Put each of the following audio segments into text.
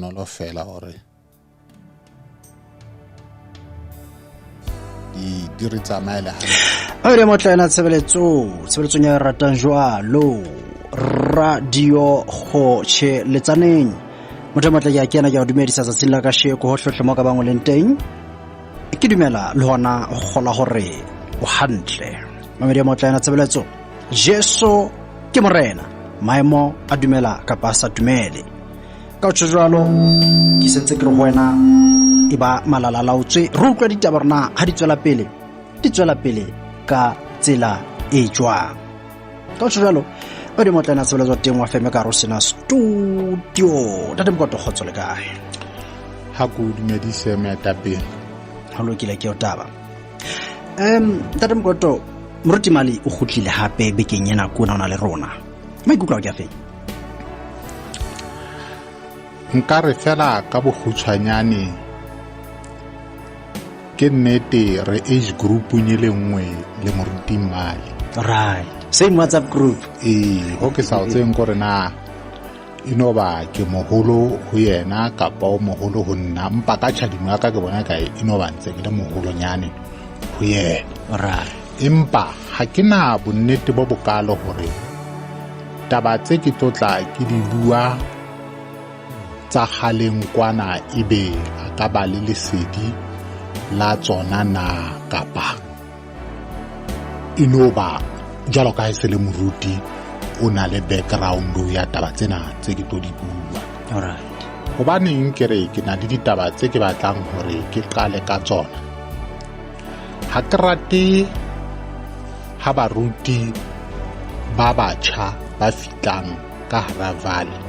Bonolo fela hore di re tsamaele hantle. Ore motla ena tshebeletso tshebeletsong ya ratang jwalo radio go tšheletsaneng motho e motla ke a kena ke a dumedisa tsatsing la kasheko ho hlohle mo ka bang o leng teng. Ke dumela le hona go kgola hore o hantle. Mamedi ya motla ena tshebeletso, Jesu ke morena, maemo a dumela kapa a sa dumele. Ka ho tjho jwalo, ke sentse ke re ho wena e ba malala laotswe, re utlwa ditaba rona ha di tswela pele, di tswela pele ka tsela e jwang. Ka ho tjho jwalo, o di motla ena tshebeletso teng wa feme ka hare ho sena studio. Ntate Mokoto, kgotso le kae? Ha ke o dumedise moetapele. Ho lokile, ke o taba. Ntate Mokoto, Moruti Mali o kgutlile hape bekeng ena kuna o na le rona. Maikutlo a ke a feng? Nka re fela ka bokgutshwanyane, ke nnete re age group-ung e le nngwe le Moruti Mali. Right. Same WhatsApp group. Ee, ho ke sa o tsebeng kore na e no ba ke moholo ho yena kapa o moholo ho nna, empa ka tjhadimo ya ka ke bona ka e no ba ntse ke le moholonyane ho yena. Right. Empa ha ke na bonnete bo bokalo hore taba tse ke tlo tla ke di bua tsa kgaleng kwana ebe a ka ba le lesedi la tsona na, kapa e no ba jwalo ka ha e se le moruti o na le background ya taba tsena tse ke tlo di bua. Alright. Hobaneng ke re ke na le ditaba tse ke batlang hore ke qale ka tsona? Ha ke rate ha baruti ba batjha ba fitlang ka hara valley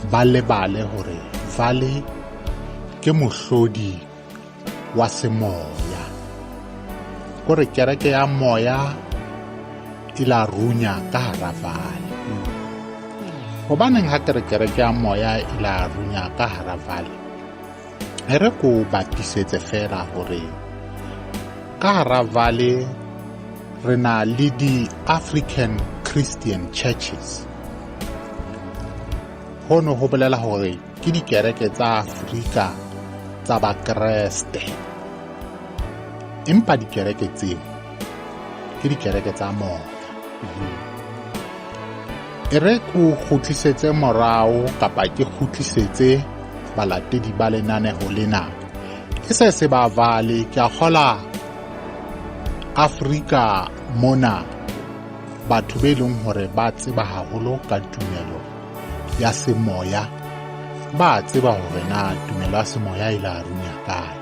ba lebale hore valley ke mohlodi wa semoya. Kore kereke ya moya e la runya ka hara valley. Hobaneng ha ke re kereke ya moya e la runya ka hara valley? E re ko bapisetse fela hore ka hara valley re na le di-African Christian Churches. Hono ho bolela hore ke dikereke tsa Afrika tsa Bakreste. Empa dikereke tseo ke dikereke tsa moya. E re ko kgutlisetse morao kapa ke kgutlisetse balatedi ba lenaneho lena. Ke se se ba vale, ke a kgola Afrika mona batho be leng hore ba tseba haholo ka tumelo ya semoya, ba tseba hore na tumelo ya semoya e la runya kae.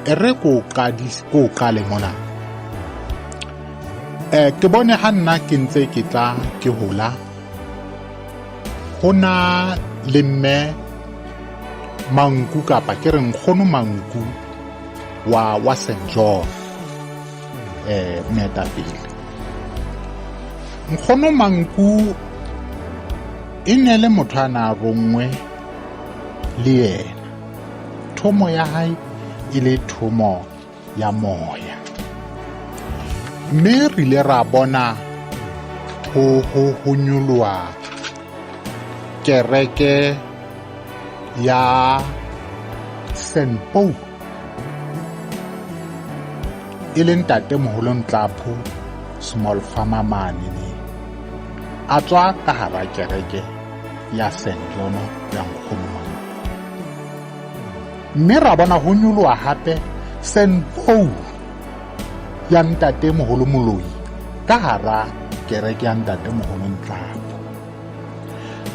E re ko ko qale mona. Ke bone ha nna ke ntse ke tla ke hola, ho na le mme Manku kapa ke re nkgono Manku wa St John, moetapele. Nkgono Manku e ne le motho a na ronngwe le yena. Thomo ya hae e le thomo ya moya. Mme re ile ra bona ho nyoloha kereke ya St Paul e le ntate moholo Ntlapho small farmer mane ne a tswa ka hara kereke ya St John ya nkgono Manku. Mme ra bona ho nyoloha hape St Paul ya ntate moholo Moloi ka hara kereke ya ntate moholo Ntlapho.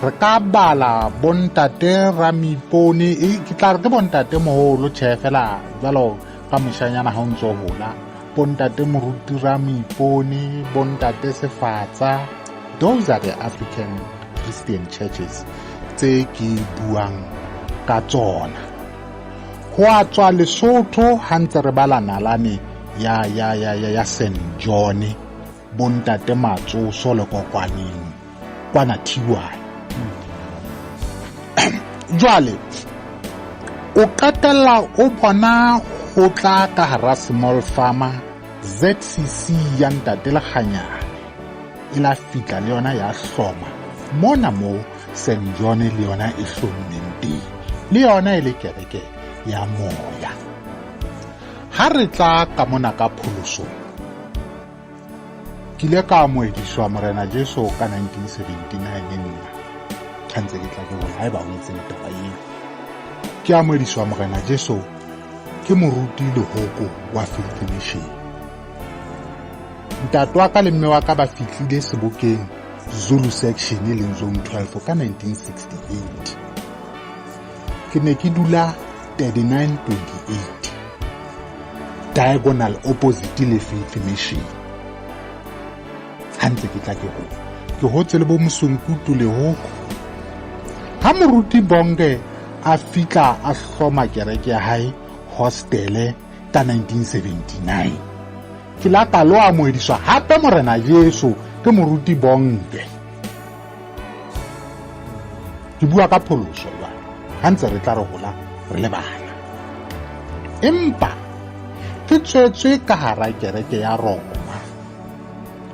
Re ka bala bontate Ramipone, ke tla re ke bontate moholo tjhe fela jwalo ka moshanyana ha o ntso hola, bontate Moruti Ramipone, bontate Sefatsa. Those are the African Christian churches tse ke buang ka tsona. Ho a tswa Lesotho ha ntse re bala nalane ya St John, bontate Matsoso le Kokwaneng kwana Thiwane. Jwale o qetella o bona ho tla ka hara small farmer ZCC ya ntate Lekganyane e la fitla le yona ya hloma mona mo St John le yona e hlommeng teng, le yona e le kereke ya moya. Ha re tla ka mona ka pholosong, ke ile ka amohediswa Morena Jesu ka 1979 nna ha ntse ke tla ke hola, haeba o etse taba eo. Ke amohediswa Morena Jesu ke moruti Lehoko wa Faith Mission. Ntate wa ka le mme wa ka ba fihlile sebokeng Zulu section e leng zone 12 ka 1968. Ke ne ke dula 3928 diagonal opposite le Faith Mission. Ha ntse ke tla ke hola, ke hotse le bo Mosunkutu Lehoko. Ha moruti Bonke a fihla a hloma kereke ya hae hostele ka 1979, ke la ka lo amohediswa hape Morena Jesu ke moruti Bonke. Ke bua ka pholoso jwale, ha ntse re tla re hola re le bana. Empa ke tswetswe ka hara kereke ya Roma.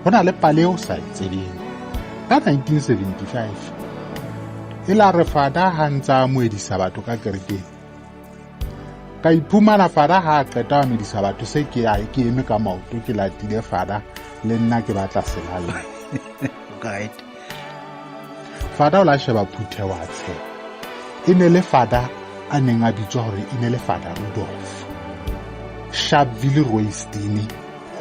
Ho na le pale eo sa e tsebeng. Ka 1975 e la re fada ha ntse a amohedisa batho ka kerekeng, ka iphumana fada ha a qeta ho amohedisa batho, se ke ya ke eme ka maoto ke latile fada le nna ke batla selallo. Right. Fada o la sheba phutheho a tsheha. E ne le fada a neng a bitswa hore e ne le Fada Rudolf. Sharpeville Royston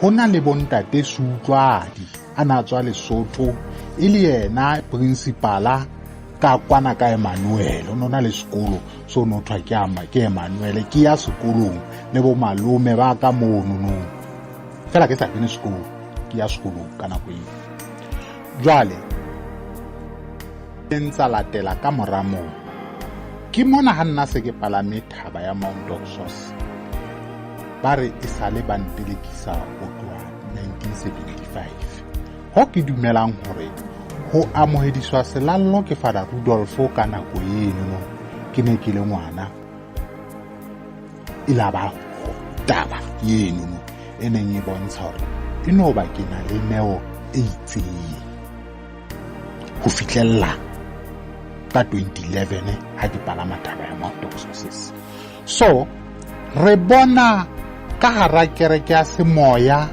ho na le bontate Suutlwadi a na tswa Lesotho e le yena principala ka kwana ka Emmanuel. O no na le sekolo so no thwa ke ama ke Emmanuel, ke ya sekolong le bo malome ba ka mono no. Fela ke sa kene sekolo, ke ya sekolong ka nako eo. Jwale ntsa latela ka mora moo, ke mona ha nna se ke palame thaba ya Mount Oxos. Ba re e sale ba ntelekisa ho tloha 1975. Ho ke dumelang hore ho amohediswa selallo ke Father Rudolfo ka nako eno no, ke ne ke le ngwana. E la ba taba eno no e neng e bontsha hore e no ba ke na le neo e itseng ho fihlella ka 2011 ha ke palama thaba ya Mount Oxus. So re bona ka hara kereke ya semoya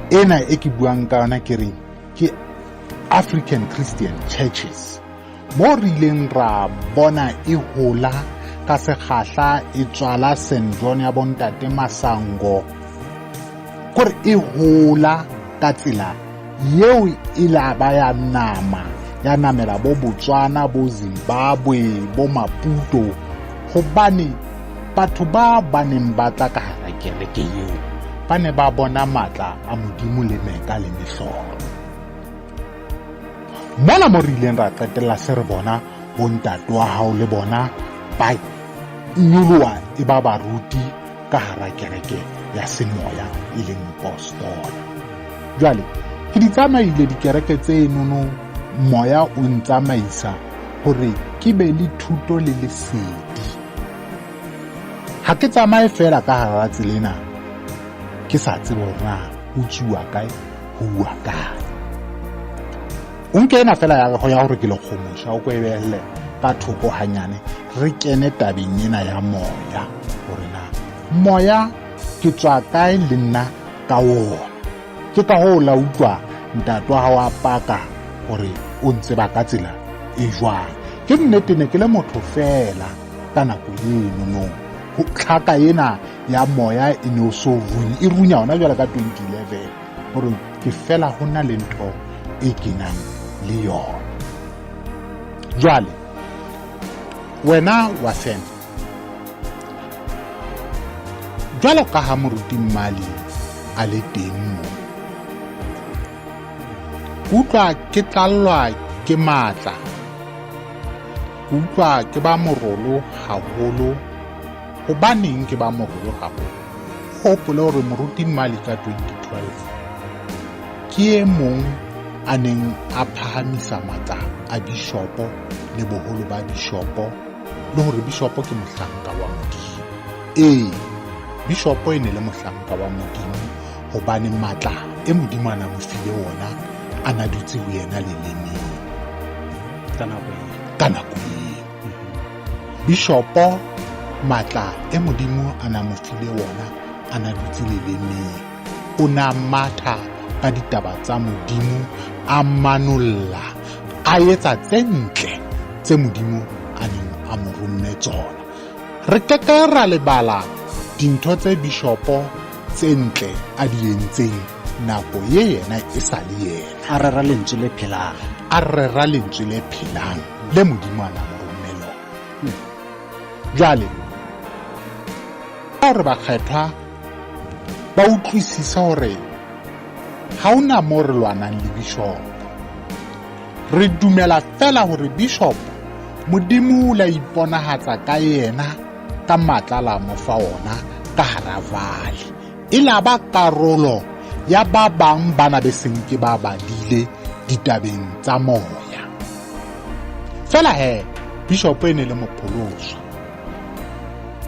ena e ke buang ka yona, ke reng ke African Christian Churches, mo re ileng ra bona e hola ka sekgahla, e tswala St John ya bontate Masango, kore e hola ka tsela yeo e la ba ya nama ya namela bo Botswana, bo Zimbabwe, bo Maputo, hobane batho ba ba neng ba tla ka hara kereke eo ba ne ba bona matla a Modimo le meka le mehlolo. Mona mo re ileng ra qetella se re bona bontate wa hao le bona ba nyoloha e ba baruti ka hara kereke ya semoya e leng postola. Jwale ke di tsamaile dikereke tse nono, moya o ntsamaisa hore ke be le thuto le lesedi. Ha ke tsamaye fela ka hara tsela ena ke sa tsebe hore na ho tsuwa kae, ho uwa kae. O nke ena fela ya ya hore ke lekgomosha, o ko e behelle ka thoko hanyane, re kene tabeng ena ya moya, hore na moya ke tswa kae le nna ka wona. Ke ka hoo la utlwa ntate wa hao a paka hore o ntseba ka tsela e jwang. Ke nnete ne ke le motho fela ka nako eno no. Ho tlhaka ena ya moya e ne o so runye, e runya hona jwale ka 2011, hore ke fela ho na le ntho e kenang le yona. Jwale wena wa fema jwalo ka ha moruti Mmali a le teng mo, utlwa ke tlallwa ke matla, utlwa ke ba morolo haholo. Hobaneng ke ba morolo haholo? Hopole hore moruti Mmali ka 2012 ke e mong a neng a phahamisa matla a bishopo le boholo ba bishopo, le hore bishopo ke mohlanka wa Modimo. Ee, bishopo e ne le mohlanka wa Modimo hobane matla e Modimo a na mo file wona a na dutse ho yena lelemeng. Ka nako eo. Ka nako eo. Bishopo matla e Modimo a na mo file wona a na dutse lelemeng. O na matha ka ditaba tsa Modimo, a manolla, a etsa tse ntle tse Modimo a neng a mo romme tsona. Re ke ke ra lebala dintho tse bishopo tse ntle a di entseng nako ye yena e sa le yena. A rera lentswe le phelang. A rera lentswe le phelang le Modimo a nang romme lona. Jwale ka hore bakgethwa ba utlwisise hore ha hona moo re lwanang le bishopo. Re dumela fela hore bishopo Modimo o la iponahatsa ka yena ka matla la mo fa ona ka hara vale. E la ba karolo ya ba bang bana be seng ke ba badile ditabeng tsa moya. Fela he, bishopo e ne le mopholoswa.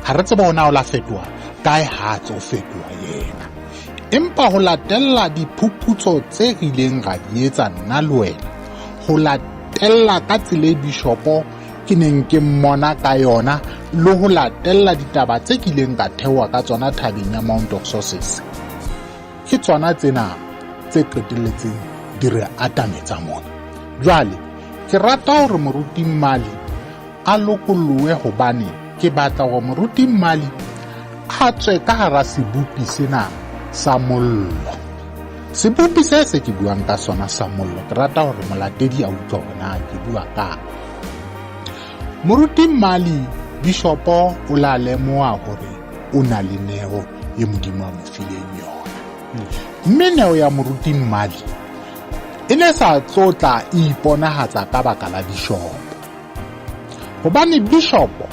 Ha re tsebe hore na o la fetoha kae ha a tlo fetoha yena. Empa ho latella diphuputso tse re ileng ra di etsa nna le wena, ho latella ka tsela e bishopo ke neng ke mmona ka yona le ho latella ditaba tse kileng ka theoha ka tsona thabeng ya Mount of Sources, ke tsona tsena tse qetelletseng di re atametsa mona. Jwale ke rata hore moruti Mmali a lokolloe hobane ke batla hore moruti Mmali a tswe ka hara sebopi sena sa mollo. Sebopi se se ke buang ka sona sa mollo, ke rata hore molatedi a utlwe hore na ke bua kang. Moruti Mmali bishopo o la lemoha hore o na le neo e Modimo a mo fileng yona. Mme neo ya moruti Mmali e ne sa tlotla e iponahatsa ka baka la bishopo. Hobane bishopo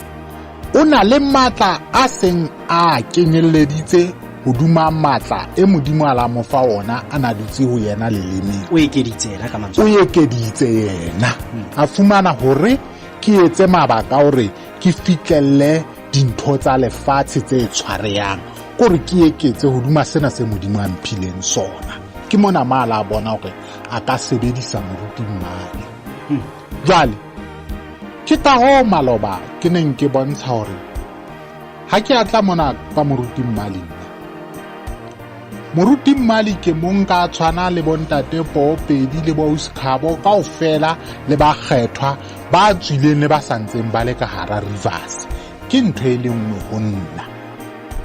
o na le matla a seng a kenyelleditse hoduma matla e Modimo a la mo fa ona a na dutse ho yena lelemeng. O ekeditse yena ka mantswe. O ekeditse yena. A fumana hore ke etse mabaka hore ke fitlelle dintho tsa lefatshe tse tshwarehang, kore ke eketse hoduma sena se Modimo a mphileng sona. Ke mona mala a bona hore a ka sebedisa moruti Mmali. Jwale ke ka hoo maloba ke neng ke bontsha hore ha ke a tla mona ka moruti Mmali nna. Moruti Mmali ke mong ka tshwana le bontate Poopedi le bo Ausikhabo kaofela le bakgethwa ba tswileng le ba sa ntseng ba le ka hara Rivers. Ke ntho e le nngwe ho nna.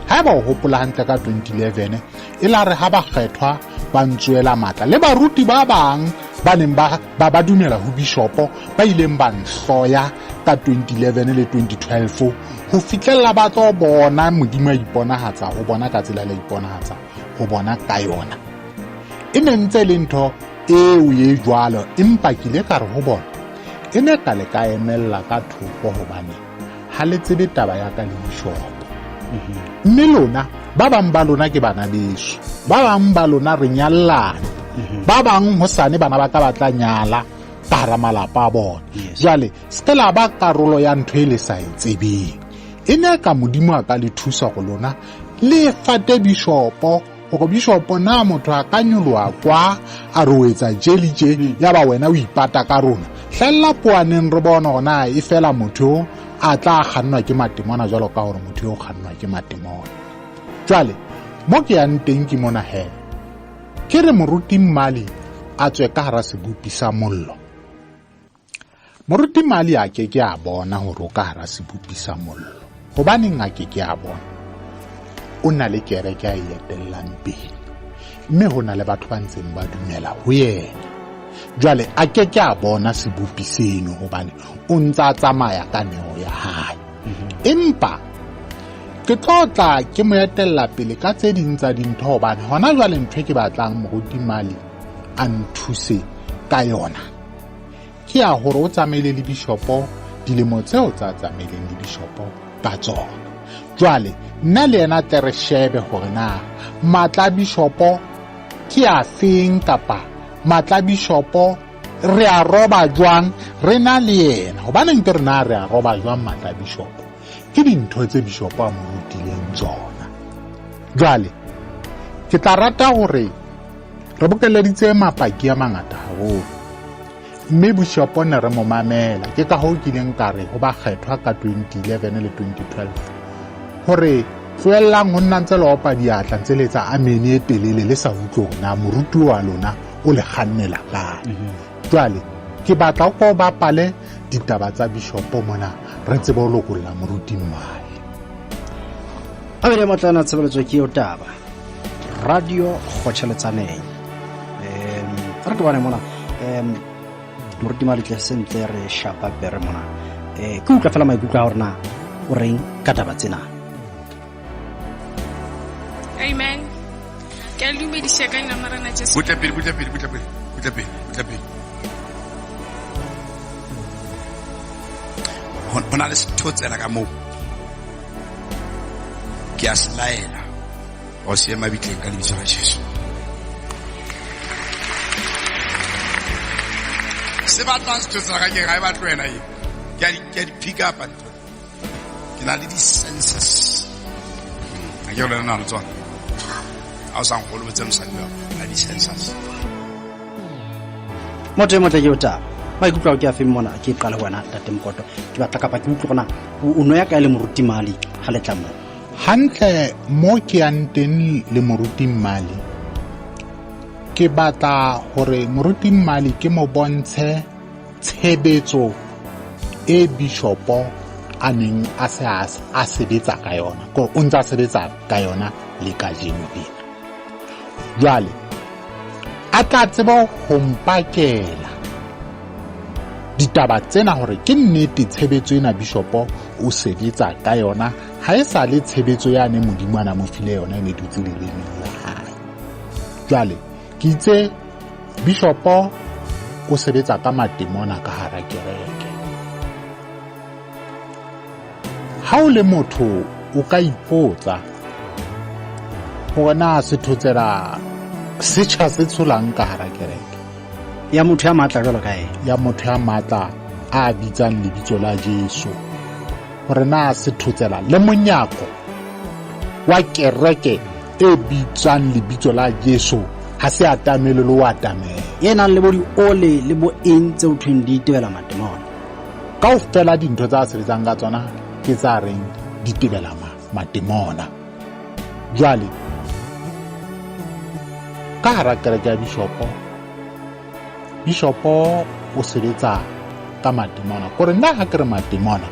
Haeba o hopola hantle ka 2011 e la re ha bakgethwa ba ntsoela matla le baruti ba bang ba neng ba ba ba dumela ho bishopo ba ileng ba nhloya ka 2011 le 2012 ho fihlella ba tlo bona Modimo a iponahatsa ho bona ka tsela le iponahatsa ho bona ka yona. E ne ntse le ntho eo e jwalo, empa ke ile ka re ho bona e ne ka le ka emella ka thoko hobane ha le tsebe taba ya ka le bishopo. Mme lona ba bang ba lona ke bana beso, ba bang ba lona re nyallane, ba bang hosane bana ba ka ba tla nyala ka hara malapa a bona. Jwale se ke la ba karolo ya ntho e le sa e tsebeng. E ne ka Modimo a ka le thusa go lona le fate bishopo hore bishopo na motho a ka nyoloha kwa a re o etsa tje le tje, ya ba wena o ipata ka rona. Hlahella poaneng re bone hore na e fela motho a tla kgannwa ke matemona jwalo ka hore motho eo kgannwa ke matemona. Jwale mo ke yang teng ke mona he, ke re moruti Mmali a tswe ka hara sebopi sa mollo. Moruti Mali a ke ke a bona hore o ka hara sebopi sa mollo. Hobaneng a ke ke a bona? O na le kereke a e etellang pele, mme ho na le batho ba ntseng ba dumela ho yena. Jwale a ke ke a bona sebopi seno hobane o ntse a tsamaya ka neo ya hae. Empa ke tlo tla ke mo etella pele ka tse ding tsa dintho hobane hona jwale ntho e ke batlang moruti Mali a nthuse ka yona ke ya hore o tsamaile le bishopo dilemo tseo tsa tsamaileng le bishopo ka tsona. Jwale nna le yena tle re shebe hore na matla a bishopo ke a feng kapa matla a bishopo re a roba jwang re na le yena. Hobaneng ke re na re a roba jwang matla a bishopo? Ke dintho tse bishopo a mo rutileng tsona. Jwale ke tla rata hore re bokelleditse mapaki a mangata haholo. Mme bishopo ne re mo mamela. Ke ka hoo ke ileng ka re ho bakgethwa ka 2011 le 2012 hore tlohellang ho nna ntse le opa diatla ntse le etsa amene e telele le sa utlwe hore na moruti wa lona o le kgannela kae. Jwale ke batla o ko bapale ditaba tsa bishopo mona re tsebe ho lokolla moruti Mmali. Abedi Motlana, tshebeletso ke eo taba. Radio Kgotjheletsaneng. Re tobane mona. Moruti Mali tle sentle re shapa pere mona. Ke utlwa fela maikutlo a hore na o reng ka taba tsena. Amen. Ke a dumedisa ka nna Morena Jesu. Butle pele, butle pele, butle pele, butle pele, butle pele. Ho na le sethotsela ka moo. Ke a se laela. O se ema bitleng ka lebitso la Jesu. Se batlang sethotsela ka keng ha e batle wena e. Ke a di pick up ntho. Ke na le di-senses. Ha ke re na le tsona. Ha o sa nkgolobetse mosadi wa na di-sensors. Motho e motle ke o taba. Maikutlo ao ke a feng mona ke qale ho wena Ntate Mokoto. Ke batla kapa ke utlwe hore na o no ya kae le moruti Mali ha le tla moo. Hantle mo ke yang teng le moruti Mali, ke batla hore moruti Mali ke mo bontshe tshebetso e bishopo a neng a se a sebetsa ka yona, ko o ntse a sebetsa ka yona le kajeno lena. Jwale a tla tseba ho mpakela ditaba tsena hore ke nnete tshebetso ena bishopo o sebetsa ka yona, ha e sa le tshebetso yane Modimo a na mo file yona e ne dutse lelemeng la hae. Jwale ke itse bishopo o sebetsa ka matemona ka hara kereke. Ha o le motho o ka ipotsa hore na sethotsela setjha se tsholang ka hara kereke ya motho ya matla jwalo ka ena, ya motho ya matla a bitsang lebitso la Jesu, hore na sethotsela le monyako wa kereke e bitsang lebitso la Jesu ha se atamele le o atamela, e nang le bo diole le bo eng tseo thweng di itebela matemona. Kaofela dintho tsa sebetsang ka tsona ke tsa reng di tebela matemona. Jwale ka hara kereke ya bishopo, bishopo o sebetsa ka matemona. Kore nna ha ke re matemona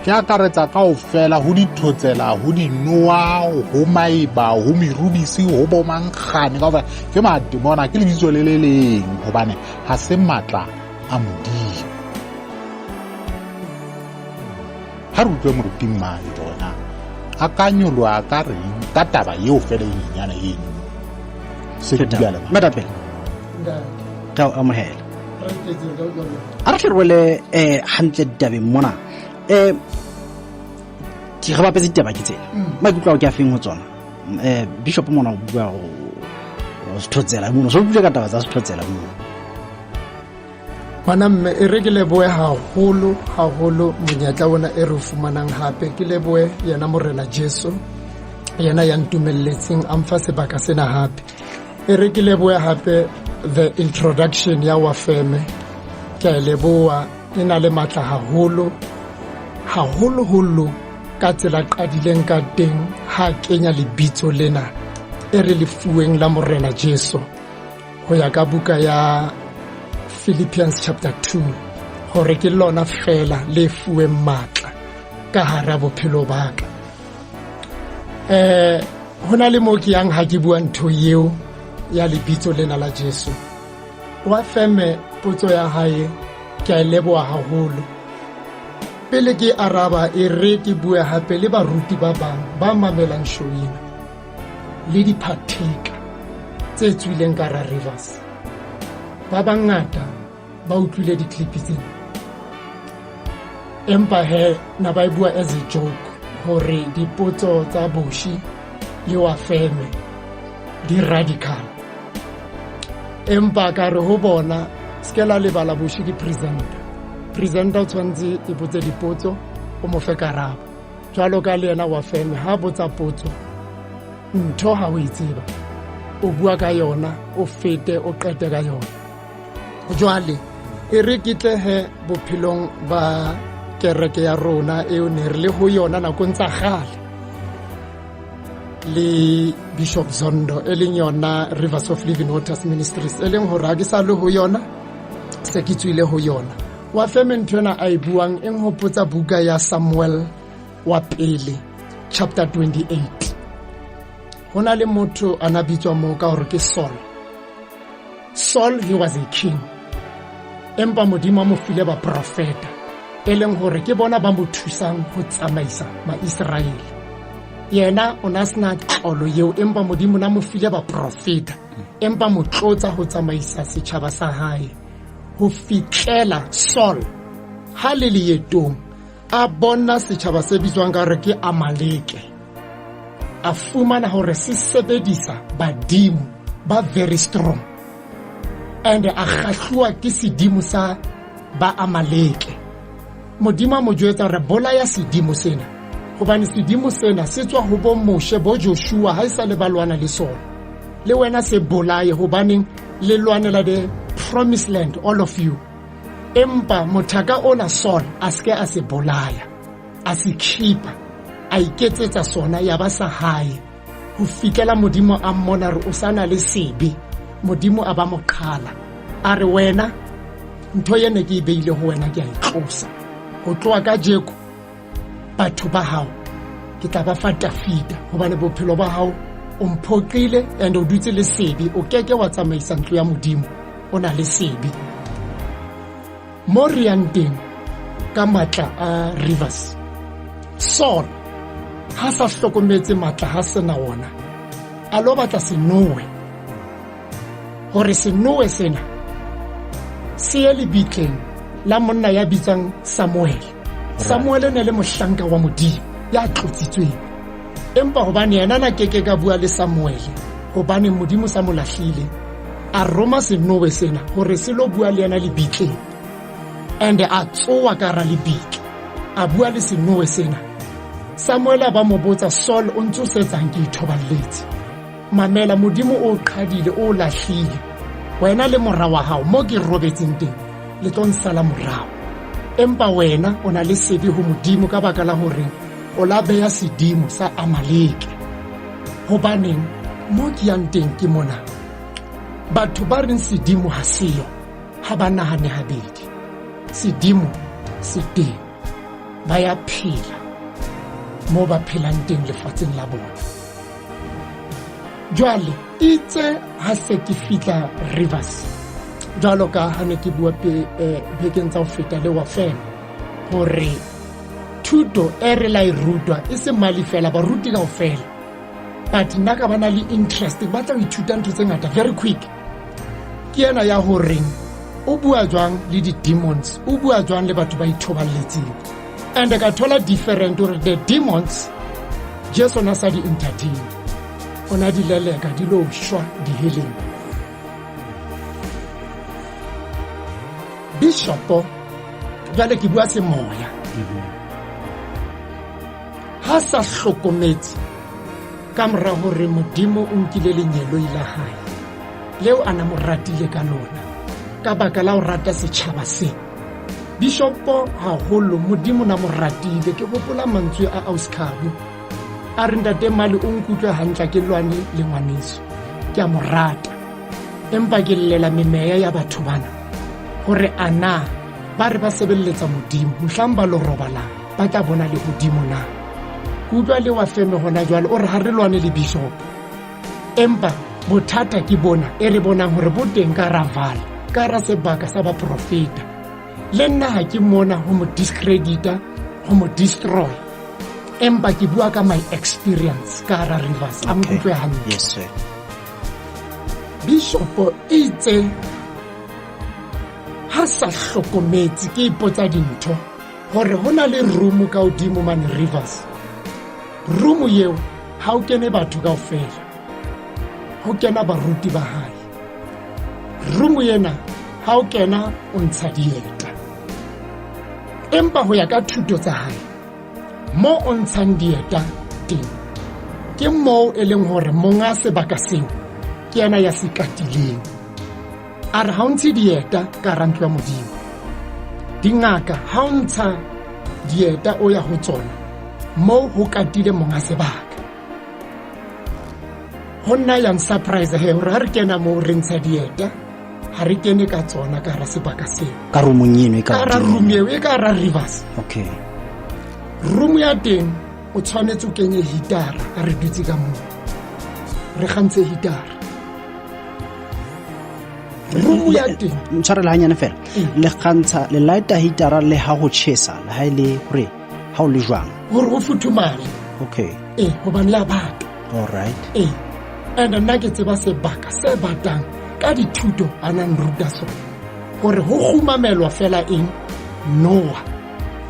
ke akaretsa kaofela ho dithotsela, ho dinoa, ho maeba, ho merubisi, ho bo mankgane, kaofela ke matemona, ke lebitso le le leng hobane ha se matla a Modimo. Ha re utlwe moruti Mmali bona a ka nyoloha ka reng ka taba eo fela e nyenyane eno. Se ke dula le ba. Metapele. Ka o amohela. A re tle re wele hantle ditabeng mona. Ke re bapetse ditaba ke tsena. Maikutlo ao ke a feng ho tsona? Bishop mona o bua ho sethotsela mono. So utlwile ka taba tsa sethotsela mono. Ngwana mme, e re ke lebohe haholo haholo monyetla ona e re o fumanang hape. Ke lebohe yena Morena Jesu, yena ya ntumelletseng a mfa sebaka sena hape. E re ke lebohe hape the introduction ya Wafeme. Ke a e leboha, e na le matla haholo haholoholo ka tsela qadileng ka teng ha kenya lebitso lena e re le fuweng la Morena Jesu ho ya ka buka ya Philippians chapter 2, hore ke lona fela le fuweng matla ka hara bophelo ba ka. Ho na le mo ke yang ha ke bua ntho eo ya lebitso lena la Jesu. Wafeme potso ya hae ke a e leboha haholo. Pele ke araba e re ke bue hape le baruti ba bang ba mamelang show ena le diphatheka tse tswileng ka ra Rivers. Ba bangata ba utlwile di-clip tsena, empa he na ba e bua as a joke hore dipotso tsa Boshi le Wafeme di radical. Empa ka re ho bona se ke la lebala Boshi ke presenter. Presenter o tshwanetse e botse dipotso o mo fe karabo. Jwalo ka le yena Wafeme ha botsa potso, ntho ha o e tseba o bua ka yona, o fete o qete ka yona. Jwale E re ke tle he bophelong ba kereke ya rona eo ne re le ho yona nakong tsa kgale le Bishop Zondo, e leng yona Rivers of Living Waters Ministries, e leng hore ha ke sa le ho yona, se ke tswile ho yona. Wa feme ntho ena a e buang e nhopotsa buka ya Samuel wa pele chapter 28. Ho na le motho a na bitswa moo ka hore ke Saul. Saul, he was a king, empa Modimo a mo file baprofeta, e leng hore ke bona ba mo thusang ho tsamaisa Maiseraele. Yena o na sena tlolo eo, empa Modimo na mo file baprofeta, empa mo tlotsa ho tsamaisa setjhaba sa hae. Ho fihlela Saul ha le leetong a bona setjhaba se bitswang ka hore ke Amaleke, a fumana hore se sebedisa badimo ba very strong, and a kgahluwa ke sedimo sa ba Amaleke. Modimo a mo jwetsa hore bolaya sedimo sena, hobane sedimo sena se tswa ho bo Moshe, bo Joshua, ha e sa le ba lwana le sona. Le wena se bolaye, hobaneng le lwanela the promised land, all of you. Empa mothaka ona Saul a seke a se bolaya, a se khipa, a iketsetsa sona ya ba sa hae, ho fihlela Modimo a mmona re o sa na le sebe. Modimo a ba mo qhala, a re wena ntho e ne ke e beile ho wena ke a e tlosa. Ho tloha kajeko batho ba hao ke tla ba fa Tafita, hobane bophelo ba hao o mphoqile and o dutse le sebe, o keke wa tsamaisa ntlo ya Modimo o na le sebe. Mo re yang teng ka matla a Rivers, Saul ha sa hlokometse matla ha sena wona, a lo batla senowe, hore senowe sena se ye lebitleng la monna ya bitsang Samuel. Samuel ne le mohlanka wa Modimo ya tlotsitsweng, empa hobane yena na keke ka bua le Samuel, hobane Modimo sa mo lahlile, a roma senowe sena hore se lo bua le yena lebitleng. And a tsoa ka hara lebitla, a bua le senowe sena. Samuel a ba mo botsa, Saul o ntse o setsang ke ithoballetse? Mamela, Modimo o qhadile, o lahlile wena le mora wa hao mo ke robetseng teng, le tlo nsala morao. Empa wena o na le sebe ho Modimo ka baka la hore o la beya sedimo sa Amaleke. Hobaneng mo ke yang teng ke mona, batho ba reng sedimo ha seyo ha ba nahane habedi. Sedimo se teng, ba ya phela mo ba phelang teng lefatsheng la bona. Jwale itse ha se ke fihla Rivers, jwalo ka ha ne ke bua bekeng tsa ho feta le wa fela, hore thuto e re la e rutwa e se mali fela, baruti kaofela, but nna ka bana le interest, ke batla ho ithuta ntho tse ngata very quick. Ke ena ya horeng o bua jwang le di-demons, o bua jwang le batho ba ithoballetseng. And ka thola different hore the demons Jesu na sa di entertain, o na di leleka di lo shwa diheleng. Bishopo jwale ke bua semoya, ha sa hlokometse ka mora hore Modimo o nkile lenyeloi la hae leo a na mo ratile ka lona, ka baka la ho rata setjhaba se. Bishopo haholo Modimo na mo ratile. Ke hopola mantswe a Auskabu a re, ntate Mali o nkutlwe hantle, ke lwane le ngwaneso, ke a mo rata, empa ke llela memeya ya batho bana hore ana ba re ba sebelletsa Modimo, mohlang ba lo robalang ba tla bona le hodimo na. Ke utlwa le wa feme hona jwale o re ha re lwane le bishop, empa bothata ke bona e re bonang hore bo teng ka raval, ka ra sebaka sa baprofeta. Le nna ha ke mona ho mo discredita, ho mo destroy, empa ke bua ka my experience ka hara Rivers. A nkutlwe hantle. Yes, sir. Bishopo itse ha sa hlokometse, ke ipotsa dintho hore ho na le room ka hodimo mane Rivers. Room eo ha o kene batho kaofela, ho kena baruti ba hae. Room ena ha o kena o ntsha dieta, empa ho ya ka thuto tsa hae, mo o ntshang dieta teng ke moo e leng hore monga sebaka seo ke yena ya se katileng. A re ha o ntshe dieta ka hara ntlo ya Modimo. Dingaka ha o ntsha dieta o ya ho tsona moo ho katile monga sebaka. Ho nna yang surprise he hore ha re kena moo re ntsha dieta ha re kene ka tsona ka hara sebaka seo. Ka roomong eno e ka hara room eo e ka hara Rivers. Okay. Room ya teng o tshwanetse o kenye hitara ha re dutse ka moo. Re kgantshe hitara. Room ya teng. Ntshwarele hanyane fela. Le kgantsha le lighta hitara le ha ho tjhesa le ha e le hore ha o le jwang. Hore ho futhumale. Okay. Eh, hobane la bata. All right. Eh. And nna ke tseba sebaka se batang ka dithuto a nang ruta sona. Hore ho kgumamelwa fela eng? Noa.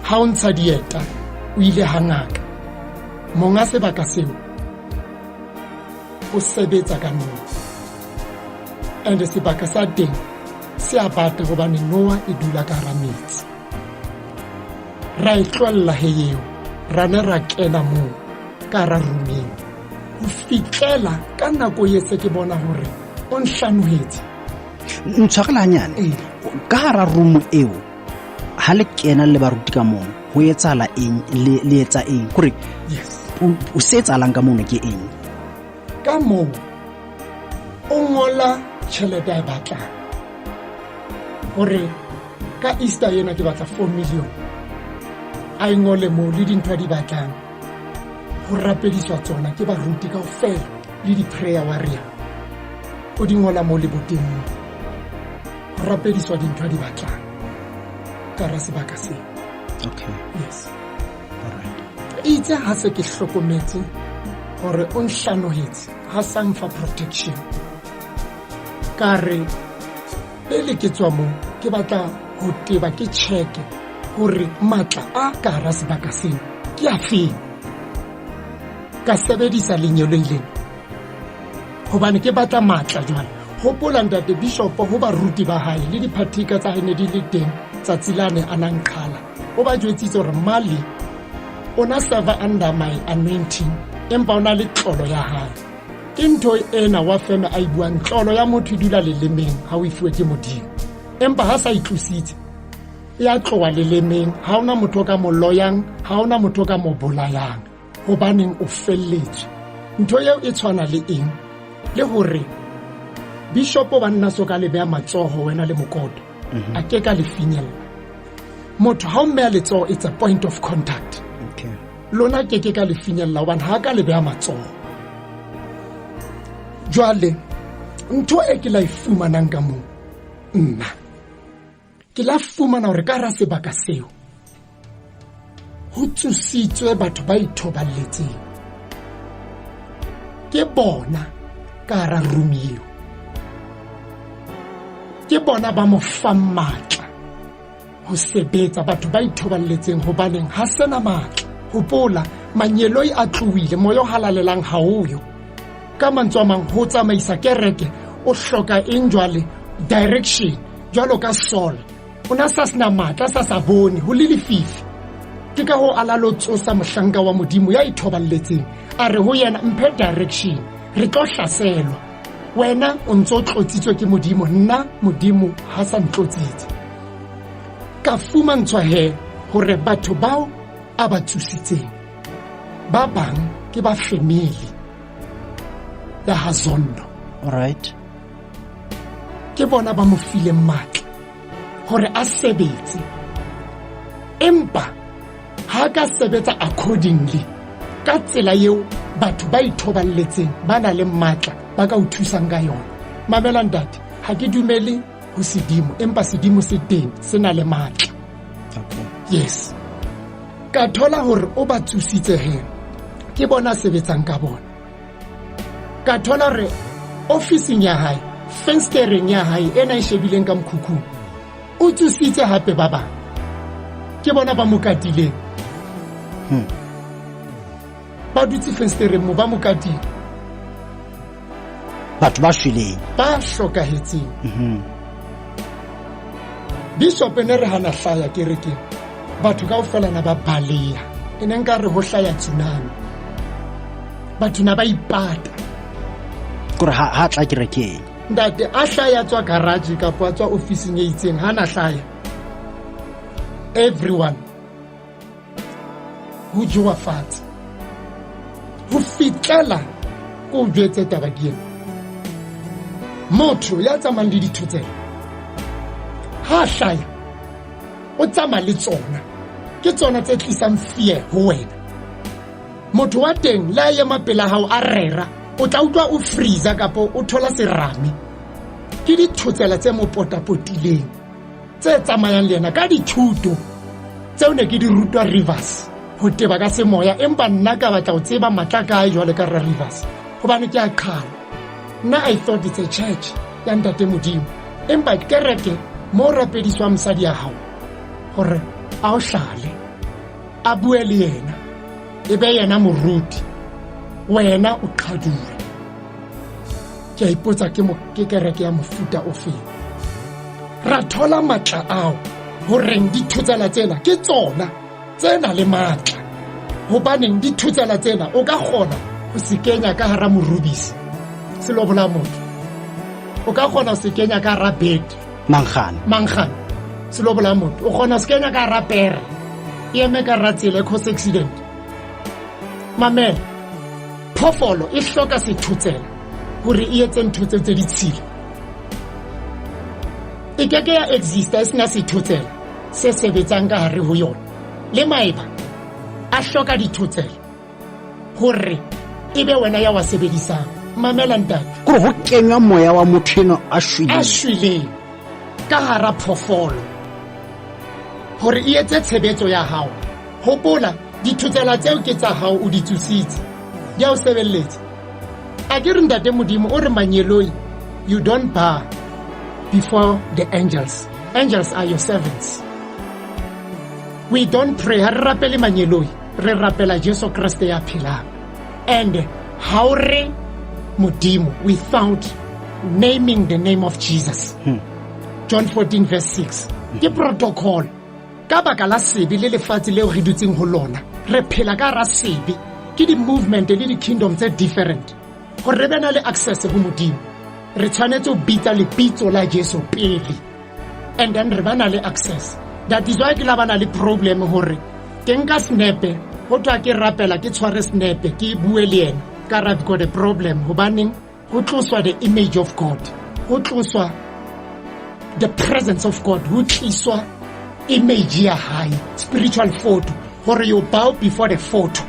Ha o ntsha dieta, o ile ha ngaka. Monga sebaka seo o sebetsa ka noa. And sebaka sa teng se a bata hobane noa e dula ka hara metsi. Ra e tlohella he eo, ra ne ra kena moo ka hara room eo. Ho fihlela ka nako e se ke bona hore o nhlanohetse. Ntshwarele hanyane. Ka hara room eo ha le kena le baruti ka mono ho etsahala eng, le etsa eng? Kore Yes. o se etsahalang ka mono ke eng? Ka moo o ngola tjhelete a e batlang. Hore ka Easter ena ke batla 4 million. A e ngole moo le dintho a di batlang. Ho rapediswa tsona ke baruti kaofela le di-prayer warrior. O di ngola moo leboteng moo. Ho rapediswa dintho a di batlang ka hara sebaka seo. Okay. Yes. All right. Itse ha se ke hlokometse hore o nhlanohetse, ha sa mfa protection. Ka re pele ke tswa moo ke batla ho teba ke check hore matla a ka hara sebaka sena ke a feng. Ka sebedisa lengeloi lena hobane ke batla matla jwale. Hopola ntate Bishop ho baruti ba hae le diphathika tsa hae ne di le teng tsatsi lane a nang qhala. O ba jwetsitse hore Mali o na serve under my anointing empa o na le tlolo ya hae. Ke ntho ena wa feme a e buang, tlolo ya motho e dula lelemeng ha o e fuwe ke Modimo. Empa ha sa itlositse e a tloha lelemeng, ha ona motho o ka mo loyang, ha ona motho o ka mo bolayang hobaneng o felletswe. Ntho eo e tshwana le eng? Le hore bishopo ba nna so ka le beha matsoho wena le mokoto. A ke ka le finyella. Motho ha o mmeha letsoho, it's a point of contact. Okay. Lona ke ke ka le finyella hobane ha ka le beha matsoho. Jwale ntho e ke la e fumanang ka moo nna ke la fumana hore ka hara sebaka seo ho tsositswe batho ba ithoballetseng. Ke bona ka hara room eo. Ke bona ba mo fang matla ho sebetsa, batho ba ithoballetseng hobaneng ha sena matla. Hopola manyeloi a tlohile, moya o halalelang ha o yo. Ka mantswe a mang, ho tsamaisa kereke o hloka eng jwale? Direction. Jwalo ka Saul, o na sa sena matla, sa sa bone, ho le lefifi. Ke ka hoo a la lo tsosa mohlanka wa Modimo ya ithoballetseng, a re ho yena, mphe direction, re tlo hlaselwa. Wena o ntso tlotsitswe ke Modimo, nna Modimo ha sa ntlotsitse. Ka fumantshwa he hore batho bao a ba tsositseng ba bang ke ba family ya ha Zondo. All right. Ke bona ba mo fileng matla hore a sebetse, empa ha ka sebetsa accordingly ka tsela eo batho ba ithoballetseng ba na le matla ba ka o thusang ka yona. Mamela ntate, ha ke dumele ho sedimo, empa sedimo se teng, se na le matla. Okay. Yes. Ka thola hore o ba tsositse he, ke bona sebetsang ka bona. Ka thola hore ofising ya hae, fenstereng ya hae ena e shebileng ka mokhukhung, o tsositse hape ba bang. Ke bona ba mo katileng. Ba dutse fenstereng mo, ba mo katile. Batho ba shweleng. Ba hlokahetseng. Bishop ne re hana hlaya kerekeng, batho kaofela na ba baleha. E ne nka re ho hlaya tsunami. Batho na ba ipata. Kore ha tla kerekeng. Ntate a hlaya tswa garage kapa a tswa ofising e itseng, ha na hlaya everyone ho jowa fatshe ho fitlela ko o jwetse taba ke ena. Motho ya tsamayang le dithotsela ha a hlaya o tsamaya le tsona, ke tsona tse tlisang fear ho wena. Motho wa teng le a ema pela hao a rera, o tla utlwa o freezer kapa o thola serame. Ke dithotsela tse mo potapotileng tse tsamayang le yena ka dithuto tseo ne ke di rutwa Rivers ho teba ka semoya, empa nna ka batla ho tseba matla kae jwale ka ra Rivers, hobane ke a qhala. Nna I thought it's a church ya ntate Modimo, empa kereke mo rapediswang mosadi ya hao hore a o hlale, a bue le yena, e be yena moruti, wena o qhaduwe. Ke a ipotsa ke kereke ya mofuta o feng. Ra thola matla ao horeng dithotsela tsena ke tsona tse na le matla, hobaneng dithotsela tsena o ka kgona ho se kenya ka hara morubisi se lo bolaya motho, o ka kgona ho se kenya ka hara bed mankgane mankgane se lo bolaya motho, o kgona ho se kenya ka hara pere e eme ka hara tsela e cause accident. Mamela, phoofolo e hloka sethotsela hore e etse ntho tse tse ditshila. E keke ya exista e sena sethotsela se sebetsang ka hare ho yona. Le maeba a hloka dithotsela hore e be wena ya wa sebedisang. Mamela ntate, kore ho kenywa moya wa motho eno a shweleng, a shweleng ka hara phoofolo hore e etse tshebetso ya hao. Hopola, dithotsela tseo ke tsa hao, o di tsositse, di a o sebelletsa. A ke re ntate Modimo o re manyeloi, you don't bow before the angels, angels are your servants. We don't pray, ha re rapele manyeloi, re rapela Jesu Kreste ya phelang. And ha o re Modimo without naming the name of Jesus. John 14 verse 6 ke protocol. Ka baka la sebe le lefatshe leo re dutseng ho lona, re phela ka hara sebe, ke di-movement le di-kingdom tse different. Gore re be na le access ho Modimo, re tshwanetse ho bitsa lebitso la Jesu pele, and then re ba na le access. That is why ke la ba na le problem hore ke nka snepe, ho thwa ke rapela ke tshware snepe ke bue le yena, ka ra I've got a problem. Hobaneng ho tloswa the image of God, ho tloswa the presence of God, ho tliswa image ya hae, spiritual photo, hore you bow before the photo,